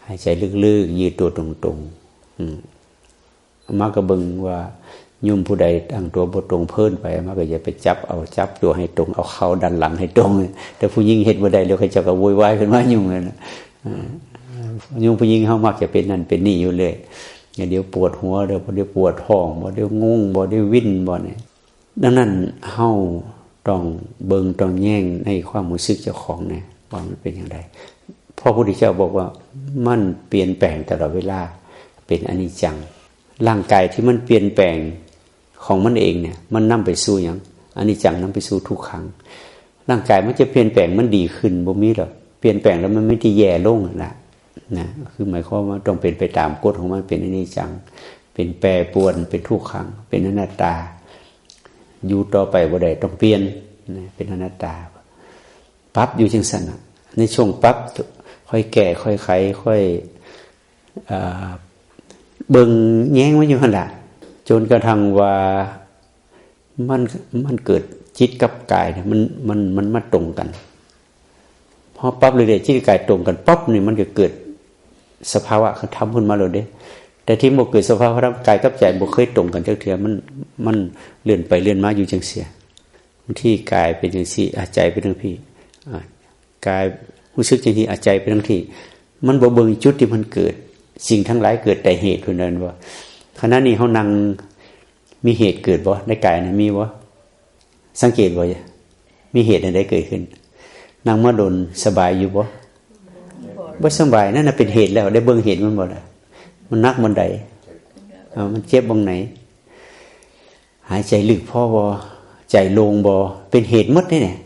หายใจลึกๆ ยืดตัวตรงๆ อืม อาตมาก็เบิ่งว่าโยมผู้ใดตั้งตัวบ่ตรงเพลินไป อาตมาก็อย่าไปจับเอา จับตัวให้ตรง เอาเข่าดันหลังให้ตรง แต่ผู้หญิงเฮ็ดบ่ได้ แล้วเขาเจ้าก็โวยวายขึ้นมายุ่งเลยนะ อ่า โยมผู้หญิงเฮามักจะเป็นนั่นเป็นนี่อยู่เรื่อย อย่าเดี๋ยวปวดหัว เดี๋ยว เดี๋ยวปวดท้องบ่ เดี๋ยวง่วงบ่ เดี๋ยววินบ่เนี่ย ดังนั้นเฮาต้องเบิ่งต้องแยงในความรู้สึกเจ้าของเนี่ย ว่ามันเป็นอย่างไร พระพุทธเจ้าบอกว่ามันเปลี่ยนแปลงตลอดเวลา เป็นอนิจจัง ร่างกายที่มันเปลี่ยนแปลงของมันเองเนี่ย มันนำไปสู่หยัง อนิจจังนำไปสู่ทุกขัง ร่างกายมันจะเปลี่ยนแปลงมันดีขึ้นบ่มีหรอก เปลี่ยนแปลงแล้วมันมีแต่แย่ลงนั่นล่ะนะ คือหมายความว่าต้องเป็นไปตามกฎของมัน เป็นอนิจจัง เป็นแปรปรวน เป็นทุกขัง เป็นอนัตตา อยู่ต่อไปบ่ได้ ต้องเปลี่ยนนะ เป็นอนัตตา ปรับอยู่จังซั่นน่ะ ในช่วงปรับ ค่อยแก้ ค่อยไข ค่อย เอ่อ เบิ่งแยงมันอยู่หั่นล่ะ จนกระทั่งว่ามัน มันเกิดจิตกับกายเนี่ย มัน มัน มันมาตรงกัน พอปรับเรื่อยๆ จิตกายตรงกันปั๊บนี่ มันก็เกิดสภาวะธรรมขึ้นมาเลยเด้ แต่ที่บ่เกิดสภาวะธรรม กายกับใจบ่เคยตรงกันจักเทื่อ มัน มันเลื่อนไปเลื่อนมาอยู่จังเสีย บางทีกายเป็นจังซี่ อ่ะ ใจเป็นจังพี้ อ่ะ กายรู้สึกจังซี่ อ่ะ ใจเป็นจังซี่ มันบ่เบิ่งจุดที่มันเกิด สิ่งทั้งหลายเกิดแต่เหตุเพิ่นว่า ขณะนี้เฮานั่ง มีเหตุเกิดบ่ ในกายนี่มีบ่ สังเกตบ่ มีเหตุอันใดเกิดขึ้น นั่งมาโดนสบายอยู่บ่ บ่สบาย นั่นน่ะเป็นเหตุแล้ว ได้เบิ่งเหตุมันบ่ล่ะ มันหนักบ่อนใด เอ่อ มันเจ็บบ่อนไหน หายใจลึกพอบ่ ใจโล่งบ่ เป็นเหตุหมดเด้เนี่ย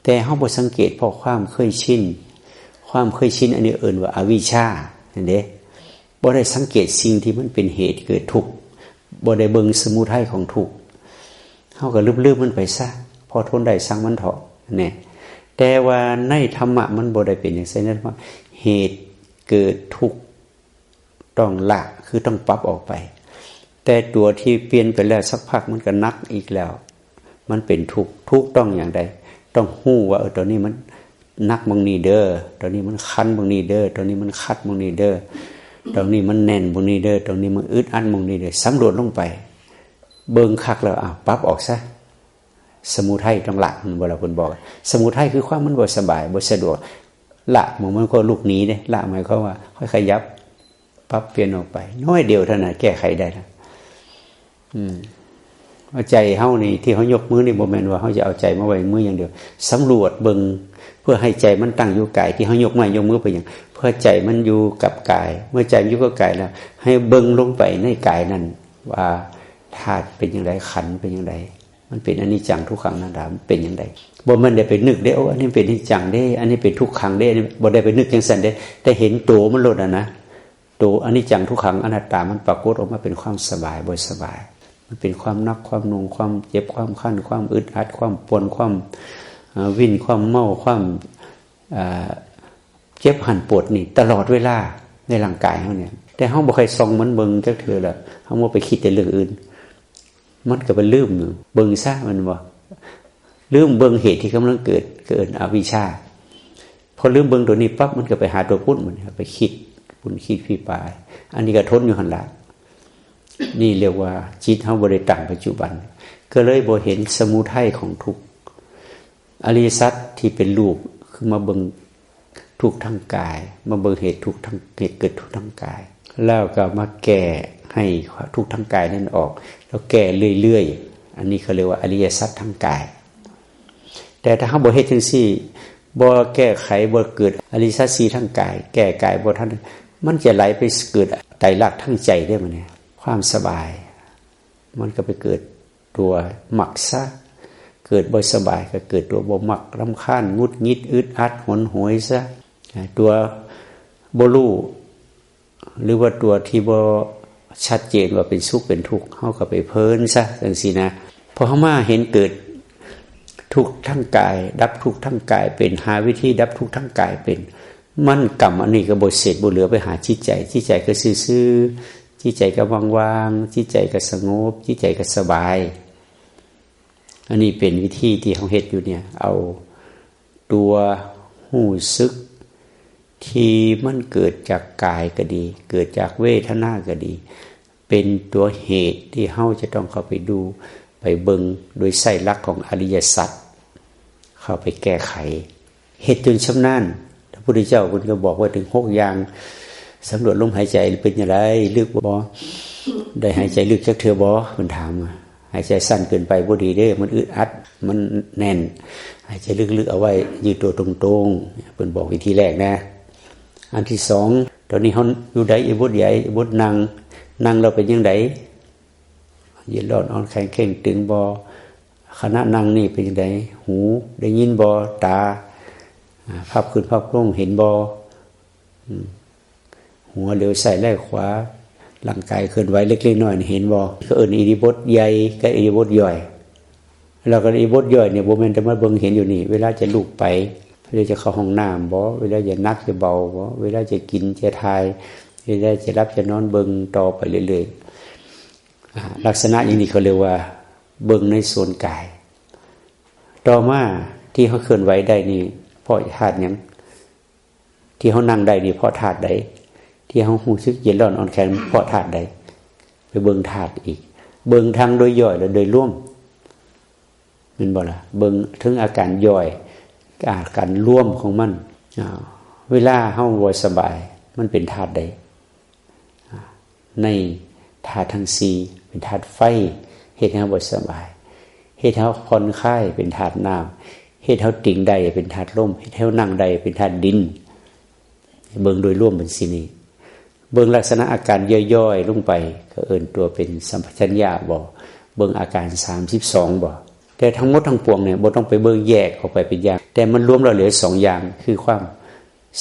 แต่เฮาบ่สังเกต เพราะความเคยชิน ความเคยชินอันนี้เอิ้นว่าอวิชชานั่นเด้ บ่ได้สังเกตสิ่งที่มันเป็นเหตุเกิดทุกข์ บ่ได้เบิ่งสมุทัยของทุกข์ เฮาก็ลืมๆมันไปซะ พอทนได้ซ่างมันเถาะ แน่ แต่ว่าในธรรมะมันบ่ได้เป็นจังซั่นนะ ว่าเหตุเกิดทุกข์ต้องละ คือต้องปรับออกไป แต่ตัวที่เปลี่ยนไปแล้วสักพักมันก็หนักอีกแล้ว มันเป็นทุกข์ ทุกข์ต้องอย่างใด ต้องฮู้ว่า เออ ตอนนี้มันหนักหม่องนี้เด้อ ตอนนี้มันคันหม่องนี้เด้อ ตอนนี้มันคัดหม่องนี้เด้อ ตอนนี้มันแน่นหม่องนี้เด้อ ตอนนี้มันอึดอัดหม่องนี้เด้อ สำรวจลงไป เบิ่งคักแล้ว อ้าว ปรับออกซะ สมุทัยต้องละ เพิ่นบ่ล่ะ เพิ่นบอก สมุทัยคือความมันบ่สบาย บ่สะดวก ละหม่องมันก็ลุกหนีเด้ ละหมายความว่าค่อยขยับ ปรับเปลี่ยนออกไป น้อยเดียวเท่านั้น แก้ไขได้แล้ว อืม เอาใจเฮานี่ ที่เฮายกมือนี่ บ่แม่นว่าเฮาจะเอาใจมาไว้มืออย่างเดียว สำรวจเบิ่ง เพื่อให้ใจมันตั้งอยู่กาย ที่เฮายกไม้ยกมือไปหยัง เพื่อใจมันอยู่กับกาย เมื่อใจมันอยู่กับกายแล้ว ให้เบิ่งลงไปในกายนั่น ว่าธาตุเป็นอย่างไร ขันธ์เป็นอย่างไร มันเป็นอนิจจังทุกขังอนัตตา มันเป็นอย่างไร บ่แม่นได้ไปนึกเด้ โอ้ อันนี้เป็นอนิจจังเด้ อันนี้เป็นทุกขังเด้ อันนี้ บ่ได้ไปนึกจังซั่นเด้ แต่เห็นตัวมันโลดอะนะ ตัวอนิจจังทุกขังอนัตตามันปรากฏออกมาเป็นความสบาย บ่สบาย มันเป็นความหนัก ความหน่วง ความเจ็บ ความคัน ความอึดอัด ความปวด ความ เอ่อ วิน ความเมา ความ เอ่อ เจ็บหั้นปวดนี่ ตลอดเวลาในร่างกายเฮาเนี่ย แต่เฮาบ่ค่อยส่องมันเบิ่งจักเทื่อละ เฮาบ่ไปคิดแต่เรื่องอื่น มันก็ไปลืมอยู่ เบิ่งซะ มันบ่ ลืมเบิ่งเหตุที่กำลังเกิด ก็เอิ้นอวิชชา พอลืมเบิ่งตัวนี้ปั๊บ มันก็ไปหาตัวปุ้น มันไปคิดปุ้นคิดพี่ปาย อันนี้ก็ทนอยู่หั่นละ นี่เรียกว่าจิตเฮาบ่ได้ตั้งปัจจุบัน ก็เลยบ่เห็นสมุทัยของทุกข์ อริยสัจที่เป็นรูป คือมาเบิ่งทุกข์ทางกาย มาเบิ่งเหตุทุกข์ทาง เหตุเกิดทุกข์ทางกาย แล้วก็มาแก้ให้ทุกข์ทางกายนั่นออก แล้วแก้เรื่อยๆ อันนี้เขาเรียกว่าอริยสัจทางกาย แต่ถ้าเฮาบ่เฮ็ดจังซี่ บ่แก้ไข บ่เกิดอริยสัจสี่ทางกาย แก้กายบ่ทัน มันจะไหลไปเกิดไตรลักษณ์ทางใจได้มื้อนี้ ความสบาย มันก็ไปเกิดตัวมักซะ เกิดบ่สบายก็เกิดตัวบ่มัก รำคาญ หงุดหงิด อึดอัด หนหวยซะ ตัวบ่รู้ หรือว่าตัวที่บ่ชัดเจนว่าเป็นสุขเป็นทุกข์ เฮาก็ไปเพลินซะจังซี่นะ พอเฮามาเห็นเกิดทุกข์ทางกาย ดับทุกข์ทางกายเป็น หาวิธีดับทุกข์ทางกายเป็น มันกรรมอันนี้ก็บ่เสร็จบ่เหลือไปหาจิตใจ จิตใจก็ซื่อๆ จิตใจก็ว่างๆ จิตใจก็สงบ จิตใจก็สบาย อันนี้เป็นวิธีที่เฮาเฮ็ดอยู่เนี่ย เอาตัวรู้สึกที่มันเกิดจากกายก็ดี เกิดจากเวทนาก็ดี เป็นตัวเหตุที่เฮาจะต้องเข้าไปดู ไปเบิ่ง โดยใช้หลักของอริยสัจ เข้าไปแก้ไข เฮ็ดจนชำนาญ พระพุทธเจ้าเพิ่นก็บอกไว้ถึงหกอย่าง สำรวจลมหายใจเป็นอย่างไร ลึกบ่ ได้หายใจลึกจักเทื่อบ่ เพิ่นถาม หายใจสั้นเกินไปบ่ดีเด้ มันอึดอัด มันแน่น หายใจลึกๆเอาไว้ ยืดตัวตรงๆ เพิ่นบอกวิธีแรกนะ อันที่สอง ตอนนี้เฮาอยู่ในอิริยาบถใด อิริยาบถนั่ง นั่งแล้วเป็นจั่งใด เย็นร้อนอ่อนแข็งเข่งตึงบ่ ขณะนั่งนี่เป็นจั่งใด หูได้ยินบ่ ตา อ่า พับขึ้นพับลงเห็นบ่ อืม หัวเหลียวซ้ายแลขวา ร่างกายเคลื่อนไหวเล็กๆน้อยๆนี่เห็นบ่ เขาเอิ้นอิริยาบถใหญ่กับอิริยาบถย่อย แล้วก็อิริยาบถย่อยเนี่ยบ่แม่นแต่มาเบิ่งเห็นอยู่นี่ เวลาจะลุกไป เวลาจะเข้าห้องน้ำบ่ เวลาจะหนักจะเบาบ่ เวลาจะกินจะถ่าย เวลาจะหลับจะนอน เบิ่งต่อไปเรื่อยๆ อ่า ลักษณะอย่างนี้เขาเรียกว่าเบิ่งในส่วนกาย ต่อมาที่เฮาเคลื่อนไหวได้นี่ เพราะธาตุหยัง ที่เฮานั่งได้นี่เพราะธาตุใด ที่เฮารู้สึกเย็นร้อนอ่อนแข็งเพราะธาตุใด ไปเบิ่งธาตุอีก เบิ่งทั้งโดยย่อยและโดยรวม แม่นบ่ล่ะ เบิ่งถึงอาการย่อย อาการรวมของมัน อ่า เวลาเฮาบ่สบาย มันเป็นธาตุใด ในธาตุทั้งสี่ เป็นธาตุไฟ เฮ็ดให้เฮาบ่สบาย เฮ็ดให้เฮาผ่อนคลาย เป็นธาตุน้ำ เฮ็ดให้เฮาติงได้ เป็นธาตุลม เฮ็ดให้เฮานั่งได้ เป็นธาตุดิน เบิ่งโดยรวมเป็นสิ่งนี้ เบิ่งลักษณะอาการย่อยๆลงไป ก็เอิ้นตัวเป็นสัมปชัญญะบ่ เบิ่งอาการสามสิบสองบ่ แต่ทั้งหมดทั้งปวงเนี่ยบ่ต้องไปเบิ่งแยกออกไปเป็นอย่าง แต่มันรวมแล้วเหลือสองอย่าง คือความ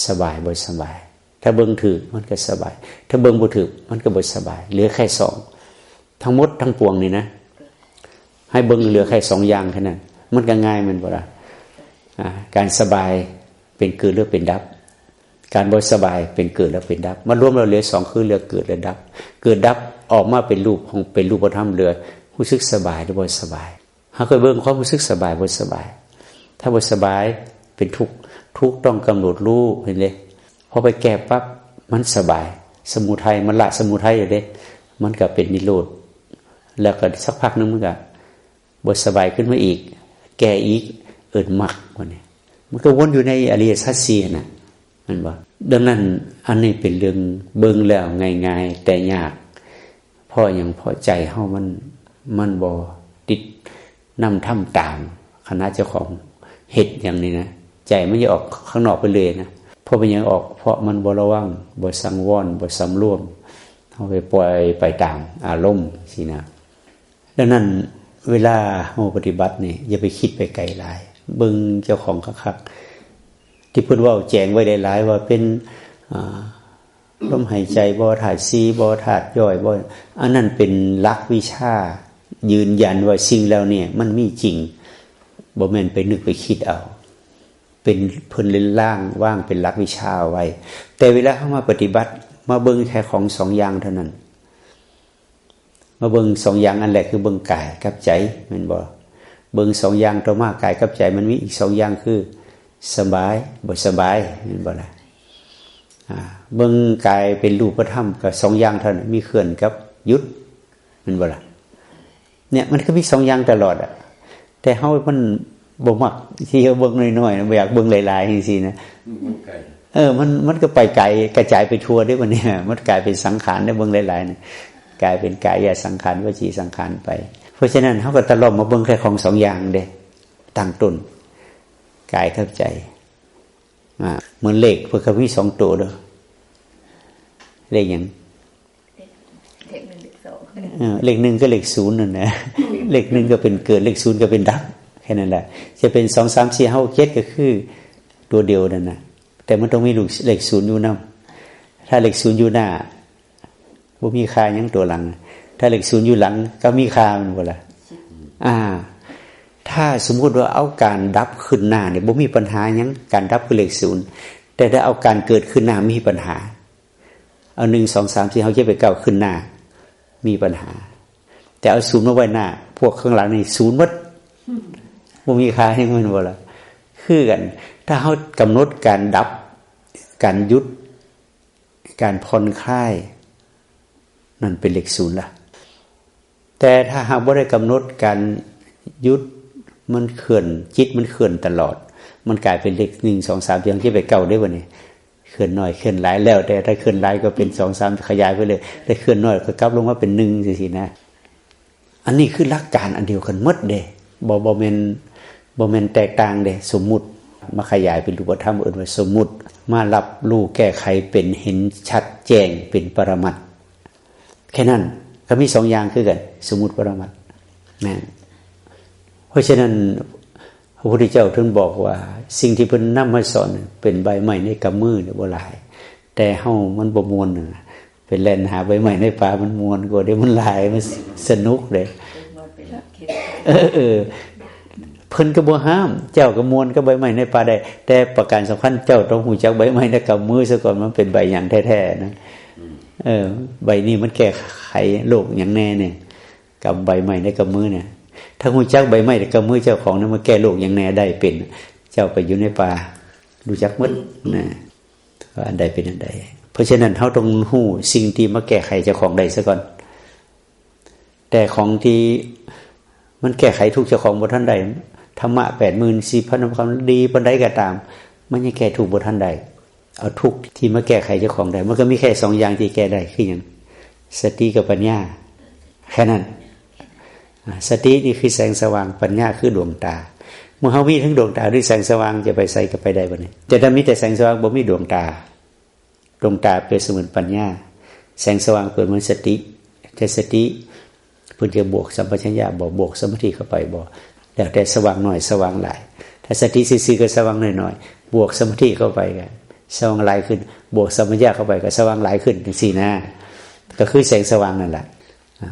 สบายบ่สบาย ถ้าเบิ่งถืกมันก็สบาย ถ้าเบิ่งบ่ถืกมันก็บ่สบาย เหลือแค่สอง ทั้งหมดทั้งปวงนี่นะ ให้เบิ่งเหลือแค่สองอย่างแค่นั้น มันก็ง่ายแม่นบ่ล่ะ อ่า การสบายเป็นเกิดหรือเป็นดับ การบ่สบายเป็นเกิดแล้วเป็นดับ มารวมแล้วเหลือสอง คือเหลือเกิดและดับ เกิดดับออกมาเป็นรูปของ เป็นรูปธรรม เหลือรู้สึกสบายหรือบ่สบาย เฮาก็เบิ่งความรู้สึกสบายบ่สบาย ถ้าบ่สบายเป็นทุกข์ ทุกข์ต้องกำหนดรู้ เห็นเด้ พอไปแก้ปั๊บมันสบาย สมุทัยมันละสมุทัยเด้ มันก็เป็นนิโรธ แล้วก็สักพักหนึ่งมันก็บ่สบายขึ้นมาอีก แก้อีก เอิ้นมรรค บัดนี้ มันก็วนอยู่ในอริยสัจสี่น่ะ แม่นบ่ ดังนั้นอันนี้เป็นเรื่องเบิ่งแล้วง่ายๆ แต่ยาก เพราะหยัง เพราะใจเฮามัน มันบ่ติดนำทำตาม ขณะเจ้าของเฮ็ดหยังนี่นะ ใจมันจะออกข้างนอกไปเลยนะ เพราะเป็นหยังออก เพราะมันบ่ระวัง บ่สังวร บ่สำรวม เฮาไปปล่อยไปตามอารมณ์สินะ ดังนั้นเวลาเฮาปฏิบัตินี่ อย่าไปคิดไปไกลหลาย เบิ่งเจ้าของคักๆ ที่เพิ่นเว้าแจงไว้หลายๆ ว่าเป็น อ่า ลมหายใจบ่ ธาตุสี่บ่ ธาตุย่อยบ่ อันนั้นเป็นหลักวิชายืนยันว่าสิ่งเหล่านี้มันมีจริง บ่แม่นไปนึกไปคิดเอา เป็นเพิ่นเล่นล่างวางเป็นหลักวิชาเอาไว้ แต่เวลาเฮามาปฏิบัติ มาเบิ่งแค่ของสองอย่างเท่านั้น มาเบิ่งสองอย่าง อันแรกคือเบิ่งกายกับใจ แม่นบ่ เบิ่งสองอย่าง ต่อมากายกับใจมันมีอีกสองอย่างคือ สบายบ่สบาย แม่นบ่ล่ะ อ่า เบิ่งกายเป็นรูปธรรมก็สองอย่างเท่านั้น มีเคลื่อนกับหยุด แม่นบ่ล่ะ เนี่ยมันก็มีสองอย่างตลอดอะ แต่เฮามันบ่มักที่จะเบิ่งน้อยๆนะ บ่อยากเบิ่งหลายๆจังซี่นะ มันไกล เออ มัน มันก็ไปไกล กระจายไปทั่วเด้บัดนี้ มันกลายเป็นสังขารได้ เบิ่งหลายๆนี่ กลายเป็นกายสังขาร วจีสังขารไป เพราะฉะนั้นเฮาก็ตะล่อมมาเบิ่งแค่ของสองอย่างเด้ ตั้งต้น กายกับใจ อ่า เหมือนเลขเพิ่นก็มีสองตัวเด้อ เลขหยัง เลขหนึ่ง เลขสอง เออ เลขหนึ่งก็เลขศูนย์นั่นนะ เลขหนึ่งก็เป็นเกิด เลขศูนย์ก็เป็นดับ แค่นั้นแหละ จะเป็นสอง สาม สี่ ห้า หก เจ็ด ก็คือตัวเดียวนั่นนะ แต่มันต้องมีลูกเลขศูนย์อยู่นำ ถ้าเลขศูนย์อยู่หน้า บ่มีค่าหยังตัวหลัง ถ้าเลขศูนย์อยู่หลังก็มีค่า แม่นบ่ล่ะ อ่า ถ้าสมมุติว่าเอาการดับขึ้นหน้านี่บ่มีปัญหาหยัง การดับคือเลขศูนย์ แต่ถ้าเอาการเกิดขึ้นหน้ามีปัญหา เอา หนึ่ง สอง สาม สี่ ห้า หก เจ็ด แปด เก้า ขึ้นหน้า มีปัญหา แต่เอาศูนย์มาไว้หน้า พวกข้างหลังนี่ศูนย์หมด บ่มีค่าหยัง แม่นบ่ล่ะ คือกัน ถ้าเฮากำหนดการดับ การหยุด การผ่อนคลาย นั่นเป็นเลขศูนย์ล่ะ แต่ถ้าหากบ่ได้กำหนดการหยุด มันเคลื่อน จิตมันเคลื่อนตลอด มันกลายเป็นเลขหนึ่ง สอง สาม สี่ ห้า หก เจ็ด แปด เก้า ได้บัดนี้ เคลื่อนน้อยเคลื่อนหลายแล้ว แต่ถ้าเคลื่อนหลายก็เป็นสองสามขยายไปเลย แต่เคลื่อนน้อยก็กลับลงมาเป็นหนึ่งจังซี้นะ อันนี้คือหลักการอันเดียวกันหมดเด้ บ่บ่แม่นบ่แม่นแตกต่างเด้ สมมุติมาขยายเป็นรูปธรรม เอิ้นว่าสมมุติ มารับรู้แก้ไขเป็นเห็นชัดแจ้งเป็นปรมัตถ์ แค่นั้นก็มีสองอย่างคือกัน สมมุติปรมัตถ์นะ เพราะฉะนั้นพระพุทธเจ้าถึงบอกว่าสิ่งที่เพิ่นนำมาสอนเป็นใบไม้ในกำมือเนี่ยบ่หลาย แต่เฮามันบ่ม่วนนะ ไปแล่นหาใบไม้ในป่ามันม่วนกว่าเด้ มันหลาย มันสนุกเด้ เออเออ เพิ่นก็บ่ห้าม เจ้าก็ม่วนกับใบไม้ในป่าได้ แต่ประการสำคัญเจ้าต้องรู้จักใบไม้ในกำมือซะก่อน มันเป็นใบหยังแท้ๆนะ เออ ใบนี้มันแก้ไขโรคหยังแน่เนี่ย กำใบไม้ในกำมือเนี่ย ถ้ารู้จักใบไม้ในกำมือเจ้าของเนี่ย มันแก้โรคหยังแน่ได้เป็น เจ้าไปอยู่ในป่า รู้จักหมดนะ ว่าอันใดเป็นอันใด เพราะฉะนั้นเฮาต้องรู้สิ่งที่มาแก้ไขเจ้าของได้ซะก่อน แต่ของที่มันแก้ไขทุกข์เจ้าของบ่ทันได้ ธรรมะแปดหมื่นสี่พันคำดีปานใดก็ตาม มันยังแก้ทุกข์บ่ทันได้ เอาทุกข์ที่มาแก้ไขเจ้าของได้ มันก็มีแค่สองอย่างที่แก้ได้ คือหยัง สติกับปัญญา แค่นั้น อ่า สตินี่คือแสงสว่าง ปัญญาคือดวงตา เมื่อเฮามีทั้งดวงตาด้วยแสงสว่าง จะไปไสก็ไปได้บัดนี้ แต่ถ้ามีแต่แสงสว่าง บ่มีดวงตา ดวงตาเปรียบเสมือนปัญญา แสงสว่างเปรียบเหมือนสติ แต่สติเพิ่นจะบวกสัมปชัญญะบ่ บวกสมาธิเข้าไปบ่ แล้วแต่สว่างน้อยสว่างหลาย ถ้าสติซื่อๆก็สว่างน้อยๆ บวกสมาธิเข้าไปก็สว่างหลายขึ้น บวกสัมปชัญญะเข้าไปก็สว่างหลายขึ้น จังซี้นะ ก็คือแสงสว่างนั่นแหละ อ่า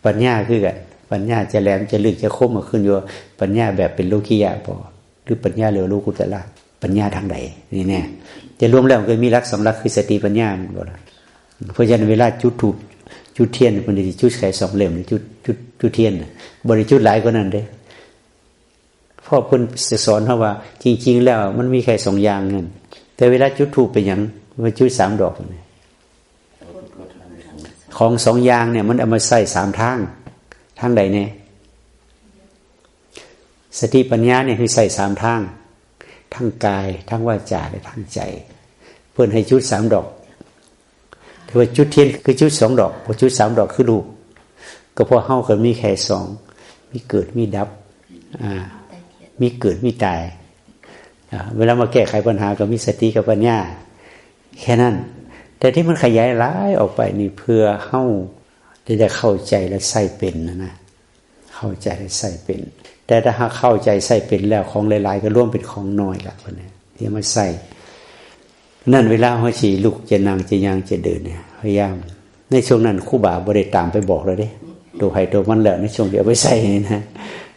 ปัญญาคือกัน ปัญญาจะแหลมจะลึกจะคมก็ขึ้นอยู่ว่าปัญญาแบบเป็นโลกิยะบ่ หรือปัญญาเรียกว่าโลกุตระ ปัญญาทางใด นี่แน่ แต่รวมแล้วมันก็มีหลักสองหลักคือสติปัญญา แม่นบ่ล่ะ เพราะฉะนั้นเวลาจุดธูปจุดเทียน เพิ่นสิจุดแค่สองเล่ม จุด จุด จุดเทียนน่ะ บ่ได้จุดหลายกว่านั้นเด้ เพราะเพิ่นสิสอนเฮาว่า จริงๆแล้วมันมีแค่สองอย่างนั่น แต่เวลาจุดธูปเป็นหยัง มาจุดสามดอกนี่ ของสองอย่างเนี่ยมันเอามาใช้สามทาง ทางใดแน่ สติปัญญาเนี่ยคือใช้สามทาง ทางกาย ทางวาจา และทางใจ เพิ่นให้จุดสามดอก แต่ว่าจุดเทียนคือจุดสองดอก พอจุดสามดอกคือรูป ก็เพราะเฮาก็มีแค่สอง มีเกิด มีดับ อ่า มีเกิด มีตาย อ่า เวลามาแก้ไขปัญหาก็มีสติกับปัญญา แค่นั้น แต่ที่มันขยายหลายออกไปนี่เพื่อเฮาจะได้เข้าใจและใช้เป็นนะนะ เข้าใจและใช้เป็น แต่ถ้าหากเข้าใจใช้เป็นแล้ว ของหลายๆก็รวมเป็นของน้อยละ บัดนี้ที่มาใช้ นั่นเวลาเฮาสิลุกจะนั่งจะย่างจะเดินเนี่ย พยายาม ในช่วงนั้นครูบาบ่ได้ตามไปบอกเลยเด้ ตัวไผตัวมันแล้ว ในช่วงที่เอาไปใช้นี่นะ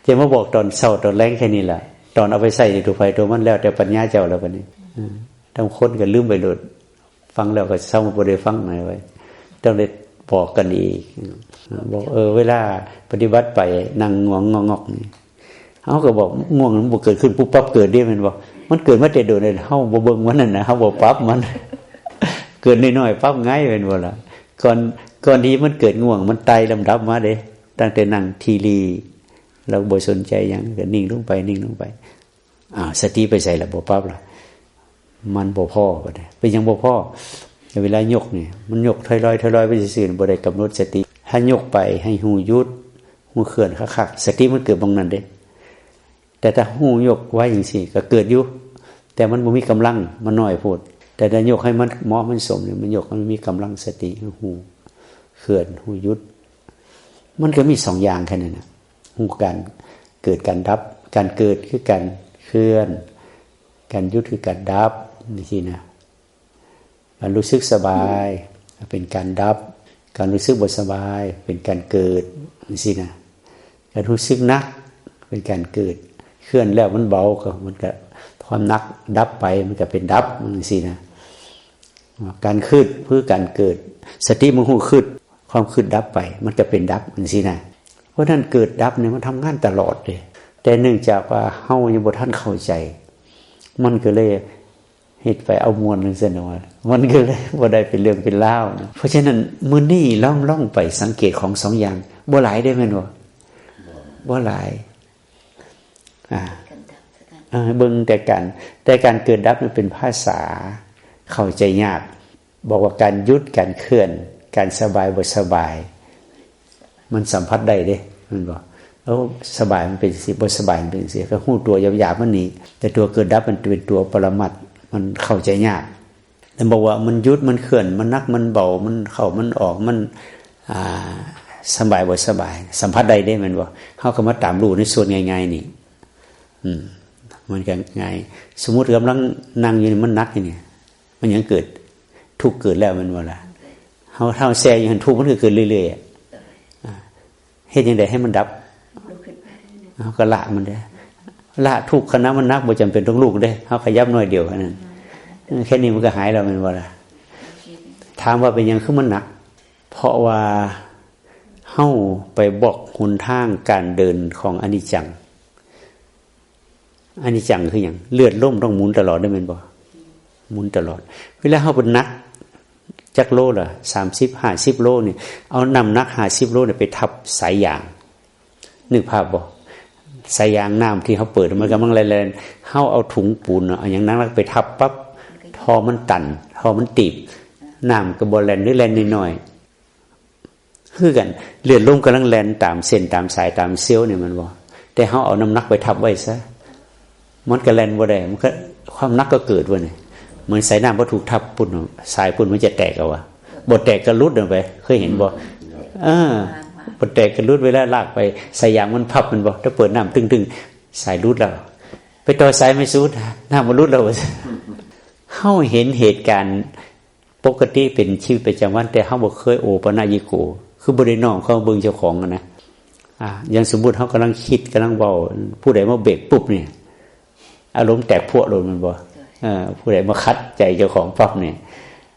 จะมาบอกตอนเช้าตอนแลงแค่นี้ล่ะ ตอนเอาไปใช้นี่ตัวไผตัวมันแล้ว แต่ปัญญาเจ้าแล้วบัดนี้ อืม บางคนก็ลืมไปโลด ฟังแล้วก็เซาบ่ได้ฟังหน่อยไว้ ต้องได้บอกกันอีก บอก เออ เวลาปฏิบัติไปนั่งง่วงงอกๆนี่ เฮาก็บอกง่วงมันบ่เกิดขึ้นปุ๊บปั๊บเกิดเด้ แม่นบ่ มันเกิดมาแต่โดนเลย เฮาบ่เบิ่งมันนั่นนะ เฮาบ่ปรับมัน เกิดน้อยๆ ปรับง่าย แม่นบ่ล่ะ ก่อน ก่อนที่มันเกิดง่วง มันไต่ลำดับมาเด้ ตั้งแต่นั่งทีหลี เราบ่สนใจหยัง ก็นิ่งลงไป นิ่งลงไป อ้าว สติไปใสล่ะ บ่ปรับล่ะ มันบ่พอ บัดนี้ เป็นหยังบ่พอ เวลายกนี่ มันยกถอยลอย ถอยลอยไปซื่อๆ บ่ได้กำหนดสติ ถ้ายกไปให้ฮู้หยุด ฮู้เคลื่อนคักๆ สติมันเกิดหม่องนั้นเด้ แต่ถ้าฮู้ยกไว้จังซี้ ก็เกิดอยู่ แต่มันบ่มีกำลัง มันน้อยโพด แต่ถ้ายกให้มันเหมาะมันสมนี่ มันยกให้มันมีกำลังสติ ฮู้เคลื่อน ฮู้หยุด มันก็มีสองอย่างแค่นั้นน่ะ ฮู้การเกิดการดับ การเกิดคือการเคลื่อน การหยุดคือการดับ จังซี้นะ การรู้สึกสบายเป็นการดับ การรู้สึกบ่สบายเป็นการเกิด จังซี้นะ การรู้สึกหนักเป็นการเกิด เคลื่อนแล้วมันเบาก็มันก็ความหนักดับไปมันก็เป็นดับ จังซี้นะ การคิดคือการเกิด สติมันฮู้คิด ความคิดดับไป มันก็เป็นดับ จังซี้นะ เพราะฉะนั้นเกิดดับเนี่ยมันทำงานตลอดเลย แต่เนื่องจากว่าเฮายังบ่ทันเข้าใจ มันก็เลยเฮ็ดไปเอาม่วนจังซั่นว่า มันก็เลยบ่ได้เป็นเรื่องเป็นราวนะ เพราะฉะนั้นมื้อนี้ลอง ลองไปสังเกตของสองอย่าง บ่หลายเด้แม่นบ่ บ่หลาย อ่า เออ เบิ่งแต่การ แต่การเกิดดับมันเป็นภาษา เข้าใจยาก บอกว่าการหยุด การเคลื่อน การสบายบ่สบาย มันสัมผัสได้เด้ มันบอก โอ้ สบายมันเป็นสิ บ่สบายมันเป็นสิ ก็ฮู้ตัวหยาบๆมันนี่ แต่ตัวเกิดดับมันเป็นตัวปรมัตถ์ มันเข้าใจยาก แล้วบอกว่ามันหยุด มันเคลื่อน มันหนัก มันเบา มันเข้า มันออก มัน อ่า สบายบ่สบาย สัมผัสได้เด้ มันบอก เฮาก็มาตามรู้ในส่วนง่ายๆนี่ อืม มันก็ง่าย สมมุติกำลังนั่งอยู่นี่ มันหนักอยู่นี่ มันยังเกิด ทุกข์เกิดแล้ว มันบ่ล่ะ เฮา เฮาแช่อยู่หั่น ทุกข์มันก็เกิดเรื่อยๆอะ อ่า เฮ็ดจั่งใดให้มันดับ เฮาก็ละมันเด้ ละทุกข์ ขณะมันหนัก บ่จำเป็นต้องลุกเด้ เฮาขยับหน่อยเดียวแค่นั้น เออ แค่นี้มันก็หายแล้ว แม่นบ่ล่ะ ถามว่าเป็นหยังคือมันหนัก เพราะว่าเฮาไปบล็อกหนทางการเดินของอนิจจัง อนิจจังคือหยัง เลือดลมต้องหมุนตลอดเด้ แม่นบ่ หมุนตลอด เวลาเฮาเป็นหนัก จักโลล่ะ สามสิบ ห้าสิบโลนี่ เอาน้ำหนักห้าสิบโลนี่ไปทับสายยาง นึกภาพบ่ สายยางน้ำที่เฮาเปิด มันกำลังแล่นๆ เฮาเอาถุงปูนเนาะ เอาหยังหนักๆไปทับปั๊บ ท่อมันตัน ท่อมันตีบ น้ำก็บ่แล่น หรือแล่นน้อยๆ คือกัน เลือดลมกำลังแล่นตามเส้นตามสายตามเซลล์นี่ แม่นบ่ แต่เฮาเอาน้ำหนักไปทับไว้ซะ มันก็แล่นบ่ได้ มันก็ ความหนักก็เกิดเว้ยนี่ เหมือนสายน้ำพอถูกทับปูน สายปูนมันจะแตกเอาวะ บ่แตกก็หลุดออกไป เคยเห็นบ่ เออ บ่แตกก็หลุด เวลาลากไป สายยางมันพับ แม่นบ่ ถ้าเปิดน้ำตึงๆ สายหลุดแล้ว ไปต่อสายไม่สุด น้ำมันหลุดแล้ว เฮาเห็นเหตุการณ์ปกติเป็นชีวิตประจำวัน แต่เฮาบ่เคยโอปะนะยิโก คือบ่ได้น้อมเข้าเบิ่งเจ้าของอะนะ อ่า อย่างสมมุติเฮากำลังคิด กำลังเว้า ผู้ใดมาเบรกปุ๊บเนี่ย อารมณ์แตกพรวดโลด แม่นบ่ เออ ผู้ใดมาขัดใจเจ้าของปั๊บเนี่ย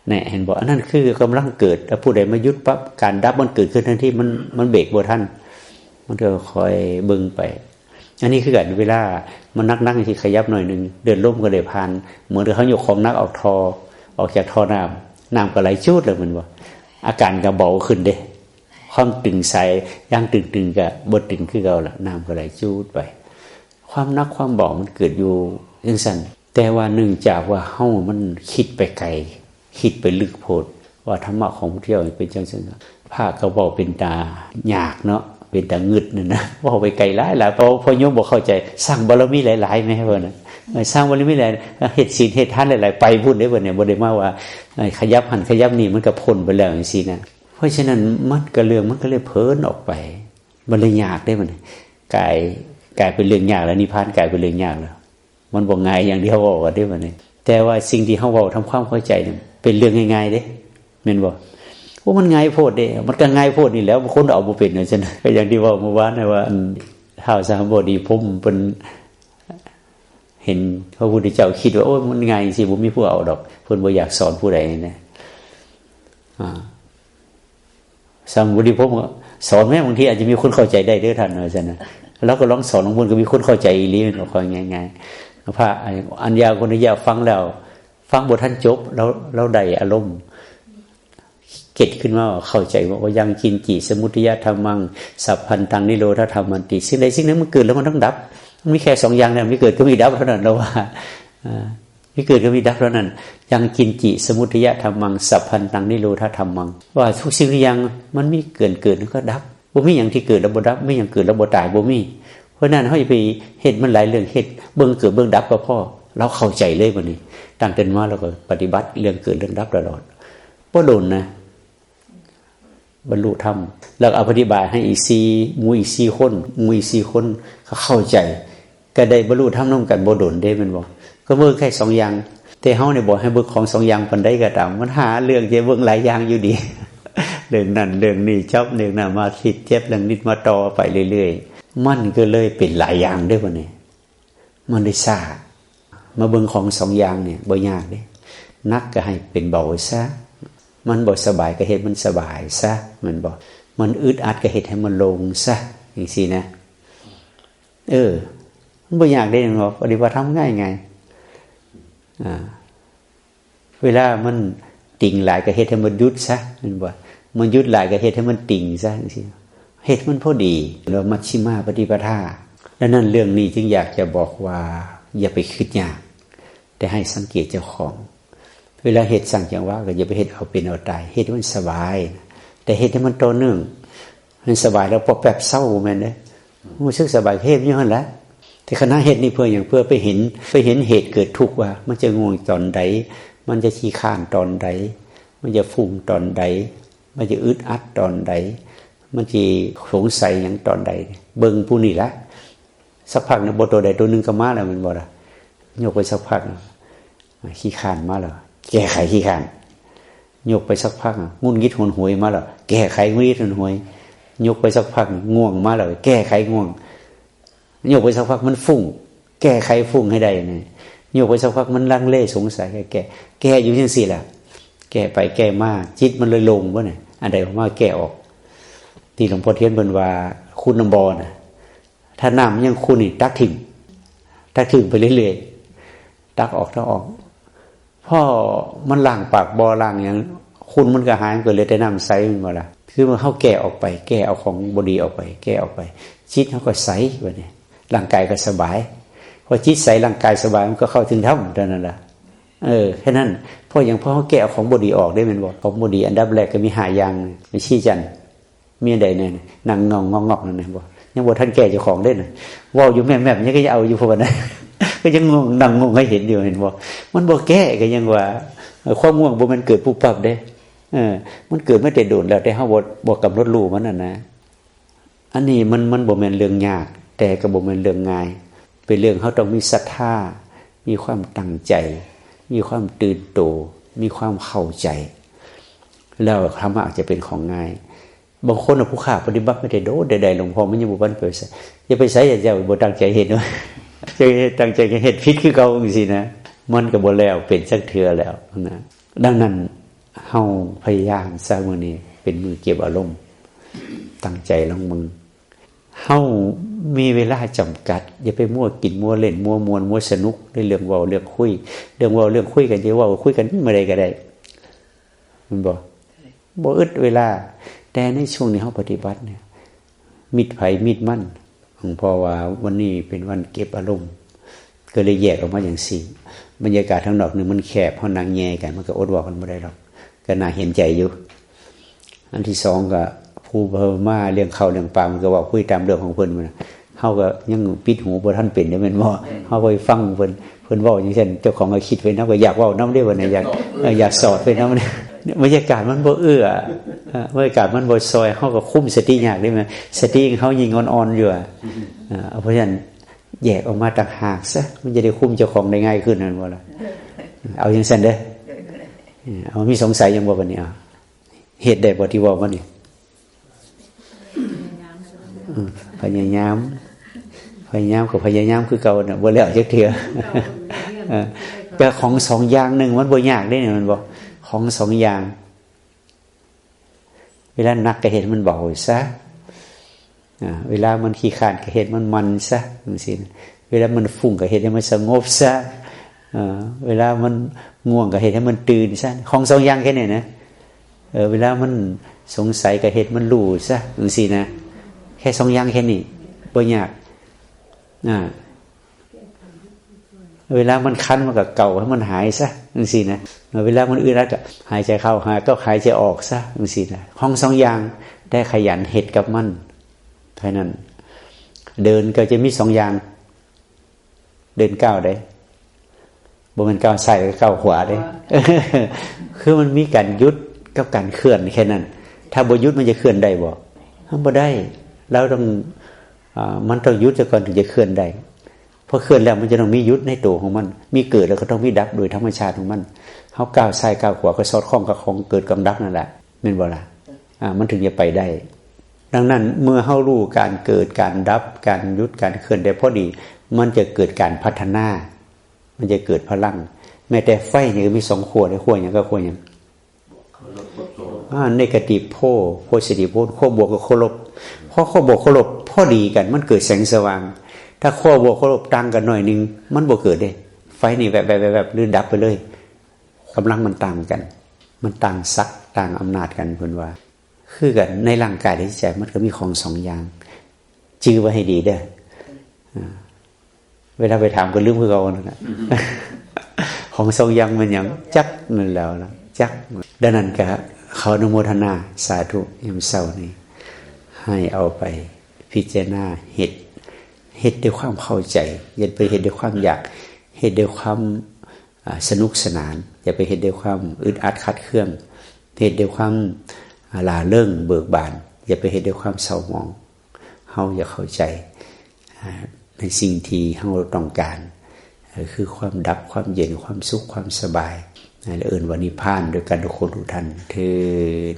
เนี่ย เห็นบ่ อันนั้นคือกำลังเกิด แล้วผู้ใดมาหยุดปั๊บ การดับมันเกิดขึ้นทันที มัน มันเบรกบ่ทัน มันก็คอยเบิ่งไป อันนี้คือกัน เวลามันหนักๆ สิขยับหน่อยหนึ่ง เลือดลมก็ได้ผ่าน เหมือนกับเฮายกของหนักออกท่อ ออกจากท่อน้ำ น้ำก็ไหลจูดเลย แม่นบ่ อาการก็เบาขึ้นเด้ ความตึงสายยางตึงๆ ก็บ่ตึงคือเก่าละ น้ำก็ไหลจูดไป ความหนักความเบามันเกิดอยู่จั่งซั่น แต่ว่าเนื่องจากว่าเฮามันคิดไปไกล คิดไปลึกโพด ว่าธรรมะของพุทธเจ้าเป็นจั่งซั่น พระก็เว้าเป็นตายากเนาะ เป็นตางึดนั่นนะ เว้าไปไกลหลายๆ พอ พอโยมบ่เข้าใจ สร้างบารมีหลายๆ แม่ ว่านะ เออ สร้างบารมีหลาย เฮ็ดศีลเฮ็ดทานหลายๆ ไปพุ้นเด้ บัดนี้ บ่ได้มาว่า เอ่อ ขยับหั่นขยับนี่ มันก็พ้นไปแล้วจั่งซี้นะ เพราะฉะนั้นมันก็ เรื่องมันก็เลยเผินออกไป มันเลยยากเด้ บัดนี้ กลาย กลายเป็นเรื่องยากแล้ว นิพพานกลายเป็นเรื่องยากแล้ว มันบ่ง่ายอย่างที่เฮาเว้ากันเด้ บัดนี้ แต่ว่าสิ่งที่เฮาเว้าทำความเข้าใจเนี่ย เป็นเรื่องง่ายๆ เด้ แม่นบ่ โอ้ มันง่ายโพดเด้ มันก็ง่ายโพดนี่แหล้ว บางคนเอาบ่เป็นว่าซั่น ก็อย่างที่เว้าเมื่อวานนะว่า อัน ท้าวสหบดีพรหมเพิ่นเห็นพระพุทธเจ้าคิดว่า โอ้ย มันง่ายสิ บ่มีผู้เอาดอก เพิ่นบ่อยากสอนผู้ใดนะ อ่า สหบดีพรหมก็สอนแม้ บางทีอาจจะมีคนเข้าใจได้เด้อท่าน ว่าซั่นนะ แล้วก็ลองสอน บางคนก็มีคนเข้าใจอีหลี แม่นบ่ ค่อยง่ายๆ พระอัญญาโกณฑัญญะฟังแล้ว ฟังบ่ทันจบ แล้ว แล้วได้อารมณ์ เก็ตขึ้นมา เข้าใจว่า ว่า ยังกิญจิ สมุทัยธัมมัง สัพพันตัง นิโรธธัมมันติ สิ่งใดสิ่งหนึ่งมันเกิดแล้วมันต้องดับ มันมีแค่สองอย่างเนี่ย มีเกิดก็มีดับเท่านั้น เราว่า อ่า มีเกิดก็มีดับเท่านั้น ยังกิญจิ สมุทัยธัมมัง สัพพันตัง นิโรธธัมมัง ว่าทุกสิ่งทุกอย่างมันมีเกิด เกิดแล้วก็ดับ บ่มีหยังที่เกิดแล้วบ่ดับ บ่มีหยังเกิดแล้วบ่ตาย บ่มี เพราะฉะนั้นเฮาอย่าไปเฮ็ดมันหลายเรื่อง เฮ็ดเบิ่งเกิดเบิ่งดับก็พอ เราเข้าใจเลยบัดนี้ ตั้งแต่มาเราก็ปฏิบัติเรื่องเกิดเรื่องดับตลอด บ่โดนนะ บรรลุธรรม แล้วเอาอธิบายให้อีกสี่ หมู่อีกสี่คน หมู่อีกสี่คนเขาเข้าใจ ก็ได้บรรลุธรรมนำกันบ่โดนเด้ แม่นบ่ ก็เบิ่งแค่สองอย่าง แต่เฮาเนี่ยบอกให้เบิ่งของสองอย่างปานใดก็ตาม มันหาเรื่องจะเบิ่งหลายอย่างอยู่ดี เรื่องนั้นเรื่องนี้ จับเรื่องนั้นมาคิด จับเรื่องนี้มาต่อไปเรื่อยๆ มันก็เลยเป็นหลายอย่างเด้ บัดนี้ มันได้ซ่า มาเบิ่งของสองอย่างเนี่ยบ่ยากเด้ หนักก็ให้เป็นเบาซะ มันบ่สบายก็เฮ็ดมันสบายซะ แม่นบ่ มันอึดอัดก็เฮ็ดให้มันโล่งซะ จั่งซี้นะ เออ มันบ่ยากเด้ แม่นบ่ ปฏิบัติธรรมง่ายๆ อ่า เวลามันติ่งหลายก็เฮ็ดให้มันหยุดซะ แม่นบ่ มันหยุดหลายก็เฮ็ดให้มันติ่งซะ จั่งซี้ เฮ็ดมันพอดี แล้วมัชฌิมาปฏิปทา ดังนั้นเรื่องนี้จึงอยากจะบอกว่าอย่าไปคิดยาก แต่ให้สังเกตเจ้าของ เวลาเฮ็ดสร้างจังหวะก็อย่าไปเฮ็ดเอาเป็นเอาตาย เฮ็ดให้มันสบายนะ แต่เฮ็ดให้มันต่อเนื่อง มันสบายแล้วพอแป๊บเซาแม่นเด้ รู้สึกสบาย เฮ็ดอยู่หั่นแหละ แต่ขณะเฮ็ดนี่เพื่อหยัง เพื่อไปเห็น ไปเห็นเหตุเกิดทุกข์ว่า มันจะง่วงตอนใด มันจะขี้คร้านตอนใด มันจะฟุ้งตอนใด มันจะอึดอัดตอนใด มันสิสงสัยหยังตอนใด เบิ่งผู้นี่ละ สักพักหนึ่ง บ่ตัวใดตัวหนึ่งก็มาแล้วแม่นบ่ล่ะ ยกไปสักพักหนึ่ง ขี้คร้านมาแล้ว แก้ไขขี้คร้าน ยกไปสักพักหนึ่ง หงุดหงิดหนหวยมาแล้ว แก้ไขหงุดหงิดหนหวย ยกไปสักพักหนึ่ง ง่วงมาแล้ว แก้ไขง่วง ยกไปสักพักมันฟุ้ง แก้ไขฟุ้งให้ได้นี่ ยกไปสักพักมันลังเลสงสัย แก้ แก้อยู่จังซี่แหละ แก้ไปแก้มา จิตมันเลยโล่งบ่เนี่ย อันใดออกมาแก้ออก ที่หลวงพ่อเทียนเพิ่นว่า ขุดน้ำบ่อน่ะ ถ้าน้ำยังขุ่นนี่ตักถิ่ม ตักถิ่มไปเรื่อยๆ ตักออก ตักออก พอมันล้างปากบ่อ ล้างหยัง ขุ่นมันก็หาย มันก็เหลือแต่น้ำใส แม่นบ่ล่ะ คือว่าเฮาแก้ออกไป แก้เอาของบ่ดีออกไป แก้ออกไป จิตเฮาก็ใสบัดนี้ ร่างกายก็สบาย พอจิตใส ร่างกายสบาย มันก็เข้าถึงธรรมเท่านั้นล่ะ เออ แค่นั้น เพราะหยัง เพราะเฮาแก้เอาของบ่ดีออกเด้ แม่นบ่ ของบ่ดีอันดับแรกก็มีห้าอย่าง มีชีจันทร์ มีอันใดแน่ นั่งงองงอกๆ นั่นนะบ่ ยังบ่ทันแก้เจ้าของเด้น่ะ เว้าอยู่แมบๆ ยังก็ยังเอาอยู่ เพราะว่านะ ก็ยังงง นั่งงงให้เห็นอยู่ เห็นบ่ มันบ่แก้ก็ยังว่า เอ่อ ความง่วงบ่แม่นเกิดปุ๊บปั๊บเด้ เออ มันเกิดมาแต่โดนแล้ว แต่เฮาบ่ บ่กำหนดรู้มันน่ะนะ อันนี้มัน มันบ่แม่นเรื่องยาก แต่ก็บ่แม่นเรื่องง่าย เป็นเรื่องเฮาต้องมีศรัทธา มีความตั้งใจ มีความตื่นโต มีความเข้าใจ แล้วธรรมะจะเป็นของง่าย บางคนน่ะ ผู้ข้าปฏิบัติมาแต่โดน แต่ใด หลวงพ่อมันยังบ่ทันไปไส อย่าไปไส อย่า อย่าบ่ตั้งใจเฮ็ดเนาะ จะตั้งใจเฮ็ดผิดคือเก่าจังซี่นะ มันก็บ่แล้วเป็นจักเทื่อแล้วนะ ดังนั้นเฮาพยายามซะ มื้อนี้เป็นมื้อเก็บอารมณ์ ตั้งใจลองเบิ่ง เฮามีเวลาจำกัด อย่าไปมัวกิน มัวเล่น มัวม่วน มัวสนุกในเรื่องเว้าเรื่องคุย เรื่องเว้าเรื่องคุยกัน จะเว้าคุยกันเมื่อใดก็ได้ แม่นบ่ บ่อึดเวลา แต่ในช่วงนี้เฮาปฏิบัติเนี่ย มิดไผมิดมัน เพราะว่าวันนี้เป็นวันเก็บอารมณ์ ก็เลยแยกออกมาจังซี่ บรรยากาศข้างนอกนี่มันแคบ เฮานั่งแย่กัน มันก็อดเว้ากันบ่ได้ดอก ก็น่าเห็นใจอยู่ อันที่สองก็ ผู้เพิ่นมาเรื่องข้าวเรื่องปลา มันก็เว้าคุยตามเรื่องของเพิ่น มันน่ะ เฮาก็ยังปิดหูบ่ทันเป็นเด้ แม่นบ่ เฮาก็ไปฟังเพิ่น เพิ่นเว้าจังซั่น เจ้าของก็คิดไปนำ ก็อยากเว้านำเด้ บัดนี้อยาก เออ อยากสอดไปนำ บรรยากาศมันบ่เอื้อ เอ่อบรรยากาศมันบ่ซอย เฮาก็คุมสติยากเด้ แม่น สติเฮายิ่งอ่อนๆอยู่อะ อ่า เพราะฉะนั้นแยกออกมาต่างหากซะ มันจะได้คุมเจ้าของได้ง่ายขึ้น แม่นบ่ล่ะ เอาจังซั่นเด้อ เอา มีสงสัยหยังบ่บัดนี้ เอา เฮ็ดได้บ่ที่เว้ามานี่ อืม พยายาม พยายามก็พยายามคือเก่าน่ะ บ่แล้วจักเทื่อ เออ แต่ของสองอย่างหนึ่งมันบ่ยากเด้เนี่ย มันบอก ของสองอย่าง เวลาหนักก็เฮ็ดมันเบาซะ อ่า เวลามันขี้คร้านก็เฮ็ดมันมันซะ จังซี่นะ เวลามันฟุ้งก็เฮ็ดให้มันสงบซะ อ่า เวลามันง่วงก็เฮ็ดให้มันตื่นซะ ของสองอย่างแค่นี้นะ เออ เวลามันสงสัยก็เฮ็ดมันรู้ซะ จังซี่นะ แค่สองอย่างแค่นี้ บ่ยาก อ่า เวลามันคันมันก็เกาให้มันหายซะ จังซี่นะ เวลามันอึดอัดก็หายใจเข้า หาย ก็หายใจออกซะ จังซี่นะ ของสองอย่าง แต่ขยันเฮ็ดกับมัน แค่นั้น เดินก็จะมีสองอย่าง เดินก้าวใด บ่แม่นก้าวซ้ายกับก้าวขวาเด้ คือมันมีการหยุดกับการเคลื่อนแค่นั้น ถ้าบ่หยุดมันจะเคลื่อนได้บ่ มันบ่ได้ เราต้อง อ่า มันต้องหยุดซะก่อนถึงจะเคลื่อนได้ พอเคลื่อนแล้วมันจะต้องมีหยุดในตัวของมัน มีเกิดแล้วก็ต้องมีดับโดยธรรมชาติของมัน เฮาก้าวซ้ายก้าวขวาก็สอดคล้องกับของเกิดกับดับนั่นแหละ แม่นบ่ล่ะ อ่า มันถึงจะไปได้ ดังนั้นเมื่อเฮารู้การเกิด การดับ การหยุด การเคลื่อนได้พอดี มันจะเกิดการพัฒนา มันจะเกิดพลัง แม้แต่ไฟนี่ก็มีสองขั้วเด้ ขั้วหยังกับขั้วหยัง อ่า negative pole positive pole ขั้วบวกกับขั้วลบ พอขั้วบวกขั้วลบพอดีกัน มันเกิดแสงสว่าง ถ้าขั้วบวกขั้วลบต่างกันหน่อยหนึ่ง มันบ่เกิดเด้ ไฟนี่แวบๆๆๆ หรือดับไปเลย กำลังมันต่างกัน มันต่างศักย์ต่างอำนาจกัน เพิ่นว่า คือกันในร่างกายและจิตใจ มันก็มีของสองอย่าง จื่อไว้ให้ดีเด้อ อ่า เวลาไปถามก็ลืมคือเก่านั่นแหละ ของสองอย่างมันหยัง จักนั่นแล้วนะ จัก ดังนั้นก็ขออนุโมทนาสาธุยามเช้านี้ ให้เอาไปพิจารณาเฮ็ด เฮ็ดด้วยความเข้าใจ อย่าไปเฮ็ดด้วยความอยาก เฮ็ดด้วยความ อ่า สนุกสนาน อย่าไปเฮ็ดด้วยความอึดอัดขัดเคือง เฮ็ดด้วยความ อ่า ร่าเริงเบิกบาน อย่าไปเฮ็ดด้วยความเศร้าหมอง เฮาอยากเข้าใจ อ่า ในสิ่งที่เฮาต้องการ เอ่อ คือความดับ ความเย็น ความสุข ความสบาย นะ และเอิ้นว่านิพพานด้วยกันทุกคนทุกท่านเทอญ